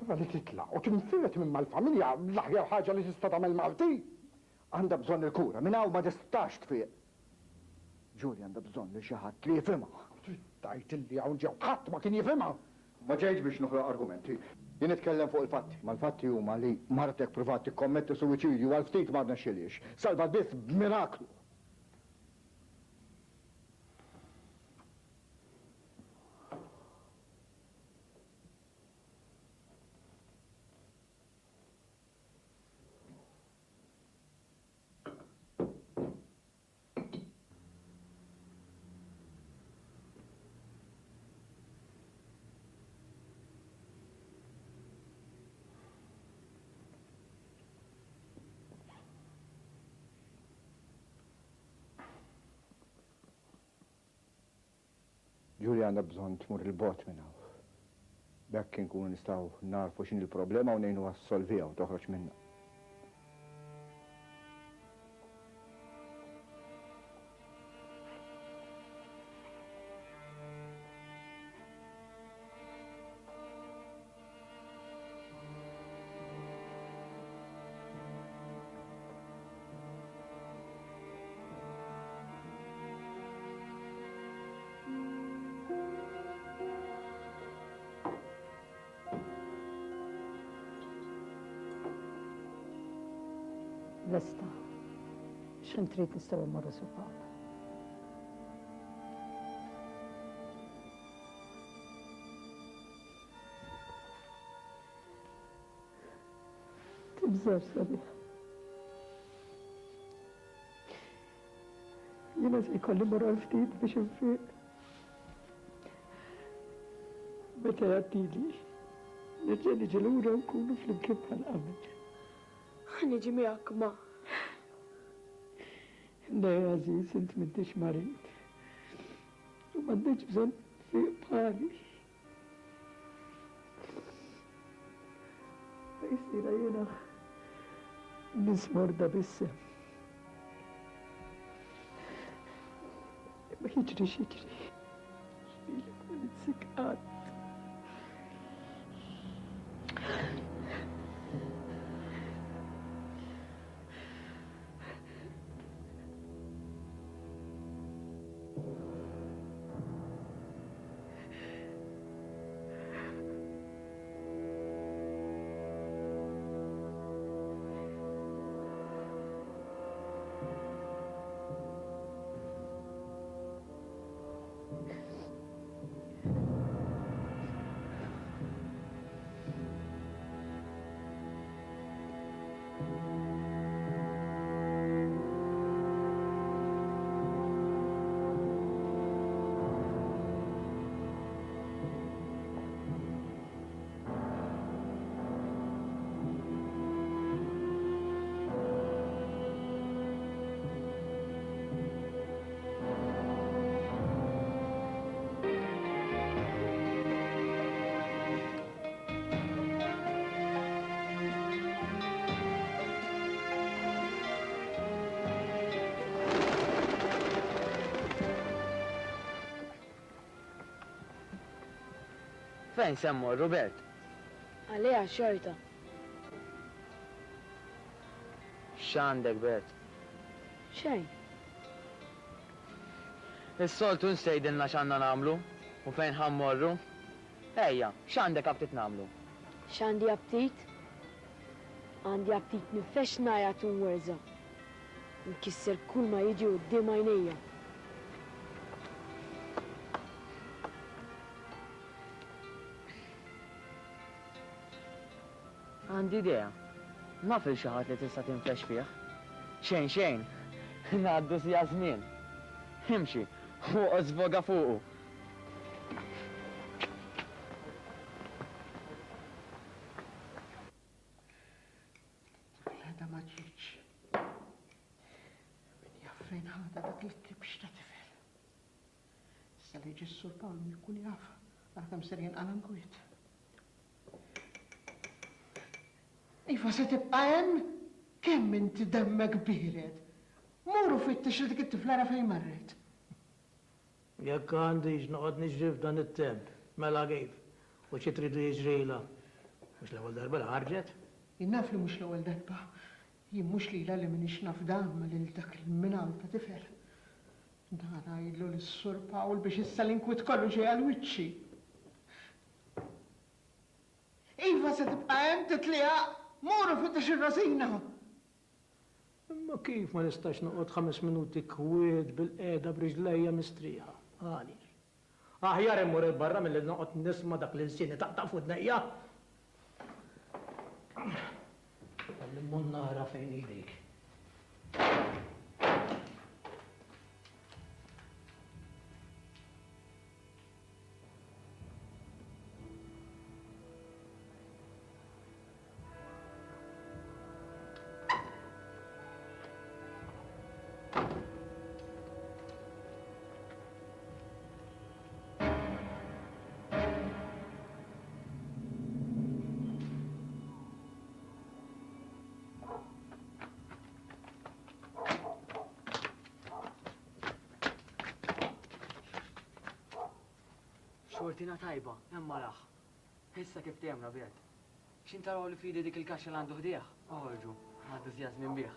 Allura li titlaq u tinfired minn mal-familja l-aħjar ħaġa li tista' tagħmel Marti? Għandha bżonn il-kura, minn hawn ma tistax tfiq. Julie għandha bżonn lil xi ħadd li jifhimha. Trid tgħid illi hawn ġew ħadd ma kien jifhimha? Ma ġejtx biex noħloq argumenti. Jien nitkellem fuq il-fatti. Ma l-fatti huma li martek pruvat tikkommetti suwiċidju għal ftit ma rnexxilhiex. Salvat biss b'miraklu. Julia għandha bżonn tmur 'il bogħod minn hawn. B'hekk inkunu nistgħu nagħrfu x'inhi l-problema u ngħinuha ssolviha u toħroġ minnha. Lesta. X'ħin trid nistgħu mmorru Sur Pawl. Tibżax sabiħ. Jiena se jkolli mmur għal ftit biex infiq. Meta jgħaddili, nerġa' niġi lura u nkunu flimkien bħal qabel. Ħa niġi miegħek ma. Le, għażiż, int m'intix marid. U m'għandekx bżonn tfiq bħali. Fejn sejra jiena nies morda biss hemm. Imma jiġri x'jiġri, lilek ma ninsik qatt. Fejn se mmorru, Bert? Għaliha xorta. X'għandek, Bert? Xejn. Is-soltu int tgħidilna x'għandna nagħmlu u fejn ħa mmorru. Ejja, x'għandek aptit nagħmlu? X'għandi aptit? Għandi aptit nifex ngħajjat u nwerżaq. Nkisser kulma jiġi quddiem għajnejja. Għandi idea. Naf 'il xi ħadd li tista' tinfex fih. Xejn xejn, ngħaddu siegħa żmien. Imxi, u oqgħod żvoga fuqu. Tifel ma ġietx. Min jaf fejn ħadha dak il-kibx ta' tifel. Issa li jiġi s-Sur Pawl min ikun jaf, ara kemm ser jinqala' nkwiet. Iva se tibqa' hemm? Kemm inti demmek biered! Mur u fittex lil dik it-tifla ara fejn marret. Jekk għandix noqgħod niġri f'dan it-temp, mela kif? U xi tridu jiġrilha? Mhux l-ewwel darba li ħarġet. Jien naf li mhux l-ewwel darba. Jien mhux lilha li m'iniex nafda imma lil dak il-mingħal ta' tifel. Dan għidlu lis-Sur Pawl biex issa l-inkwiet kollu ġej għal wiċċi. Iva se tibqa' hemm titliegħaq? Mur u fittex ir-Rosina! Imma kif ma nistax noqgħod ħames minuti kwiet bilqiegħda b'riġlejja mistrieħa? Għaliex? Aħjar immur 'il barra milli noqgħod nisma' dak l-ilsien itaqtaq f'widnejja! Ħalli mmur nara fejn hi dik. Xortina tajba, hemm maraħ. Issa kif temra, Bert. X'in taraw li fidi dik il-kaxxa li għandu ħdejh, oħorġu, ħadu żjaz minn bih.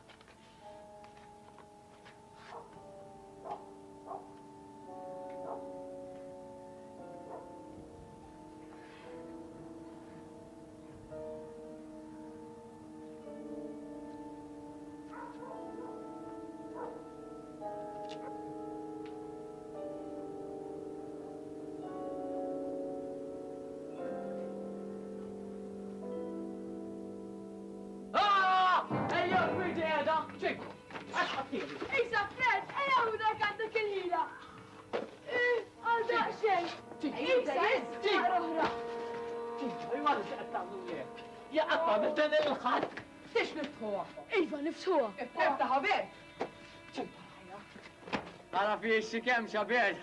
Isa, Fred, ejja dak għandek il-ħila. Għal daqsxejn. Isa, isa, oħra. Ja qatt għamil dan il-ħadd. Tix niftħuha. Iva, niftħuha. Iftaħ ħabel. Ara fi xi kemm xabel.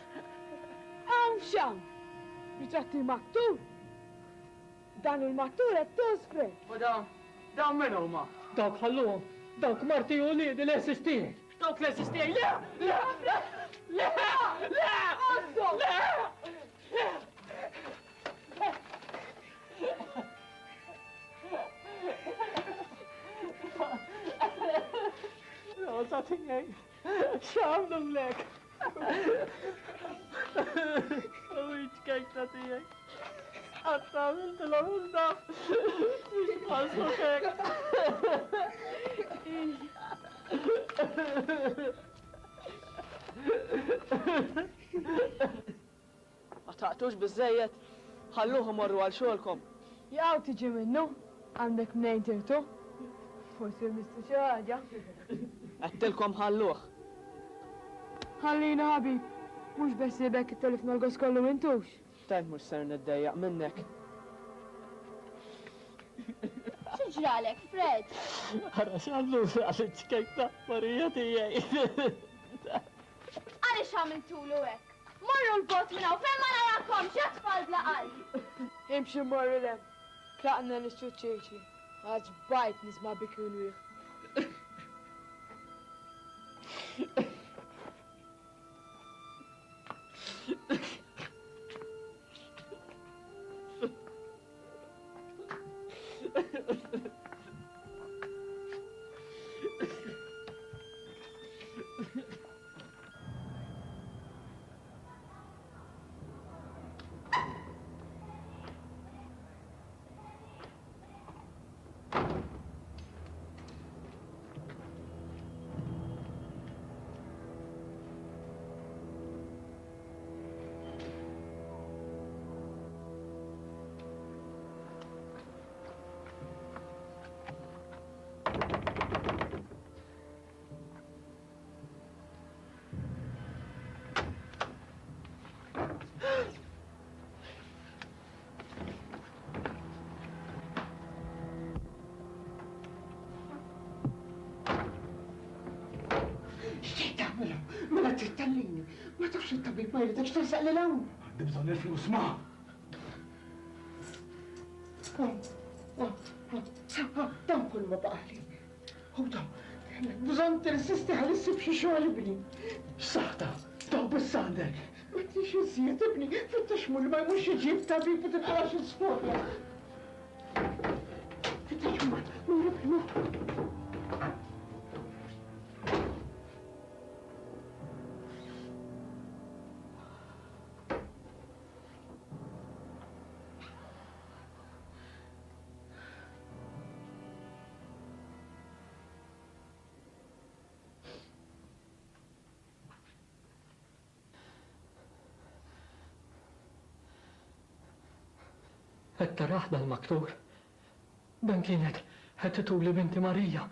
Hawn x'hawn. Ritratti maktur. Dan il-mattur qed tusfri. U dawn, dawn min huma? Dawk ħalluhom. Dawk marti u liedi l-għeżież tiegħi. Dawk l-għeżież tiegħi. Le! Le! Le! Le! Le! Le! Rosa tiegħi, x'għamlulek? U ċkejkna tiegħi. Qatt għamiltilhom il-dam biex tħallsuk hekk. Ma taqtux biżżejjed? Ħalluh imorru għal xogħolkom. Jaqaw tiġi minnu? Għandek mnejn tirtu? Forsi missu xi ħaġa. Għedtilkom ħalluh. Ħallina ħabib. Mhux beħsiebek ittelifna l-gost kollu intux. Tant mhux ser niddejjaq minnek. Xi ġralek, Fred? Ara x'għamlu għal iċ-ċkejkna Marija tiegħi. Għaliex għamiltulu hekk? Morru 'l bogħod minn hawn fejn ma narakomx, ja tfal bla qalb! Imxi mmorru 'l hemm. Tlaqna nixtru ċ-ċirċi. Għax bajt nisma' biki u nwieħ. Tafx it-tabib ma jridekx tersaq lil hawn. Għandi bżonn il-flus, ma. Dan kull ma baqali. U dawn, kellek bżonn tirsisti ħalli ssib xi xogħol ibni. Saħta, dawn biss għandek. Ma tix iżjed ibni, fittex mur li ma jmurx iġib tabib u tinqala' xi storja. Fittex mur, mur ibni mur. Qed tarah dal-maktur? Dan kienet qed tituli binti Marija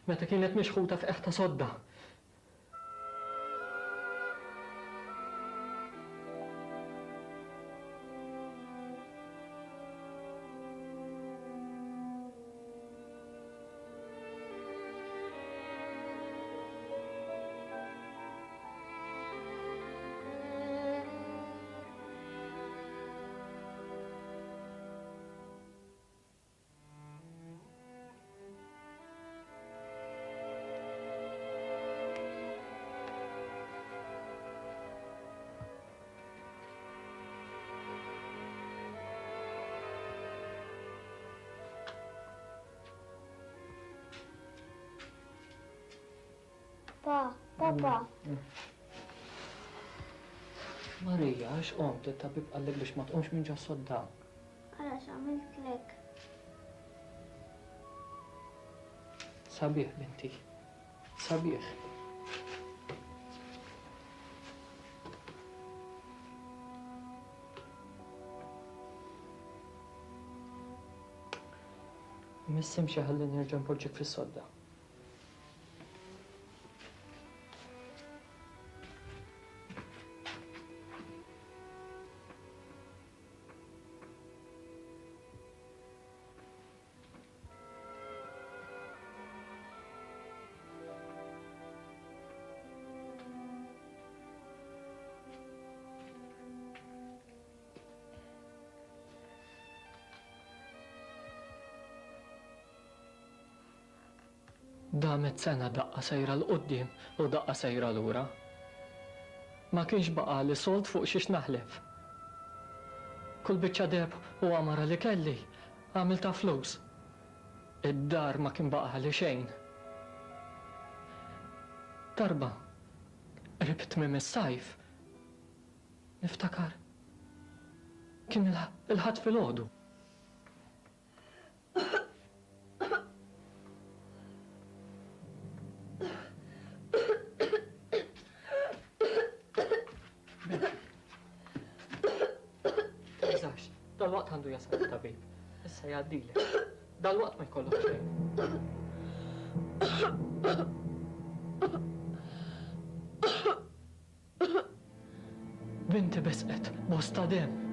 meta kienet mixħuta f'qiegħ ta' sodda. Pa, papa. Marija, għax qomt, it-tabib qallek biex ma tqumx minn ġos-sodda. Ara x'għamiltlek. Sabiħ, binti. Sabiħ. Miss imxi ħalli nerġa' npoġġik fis-sodda. Damet sena daqqa sejra 'l quddiem u daqqa sejra lura. Ma kienx baqagħli sold fuq xiex naħlef. Kull biċċa deheb u għamara li kelli għamiltha flus. Id-dar ma kien baqagħli xejn. Darba, qrib tmiem is-sajf, niftakar, kien il-Ħadd filgħodu. Tibżax, dalwaqt għandu jasal it-tabib. Issa jgħaddilek. Dalwaqt ma jkollok xejn. Binti besqet bosta demm.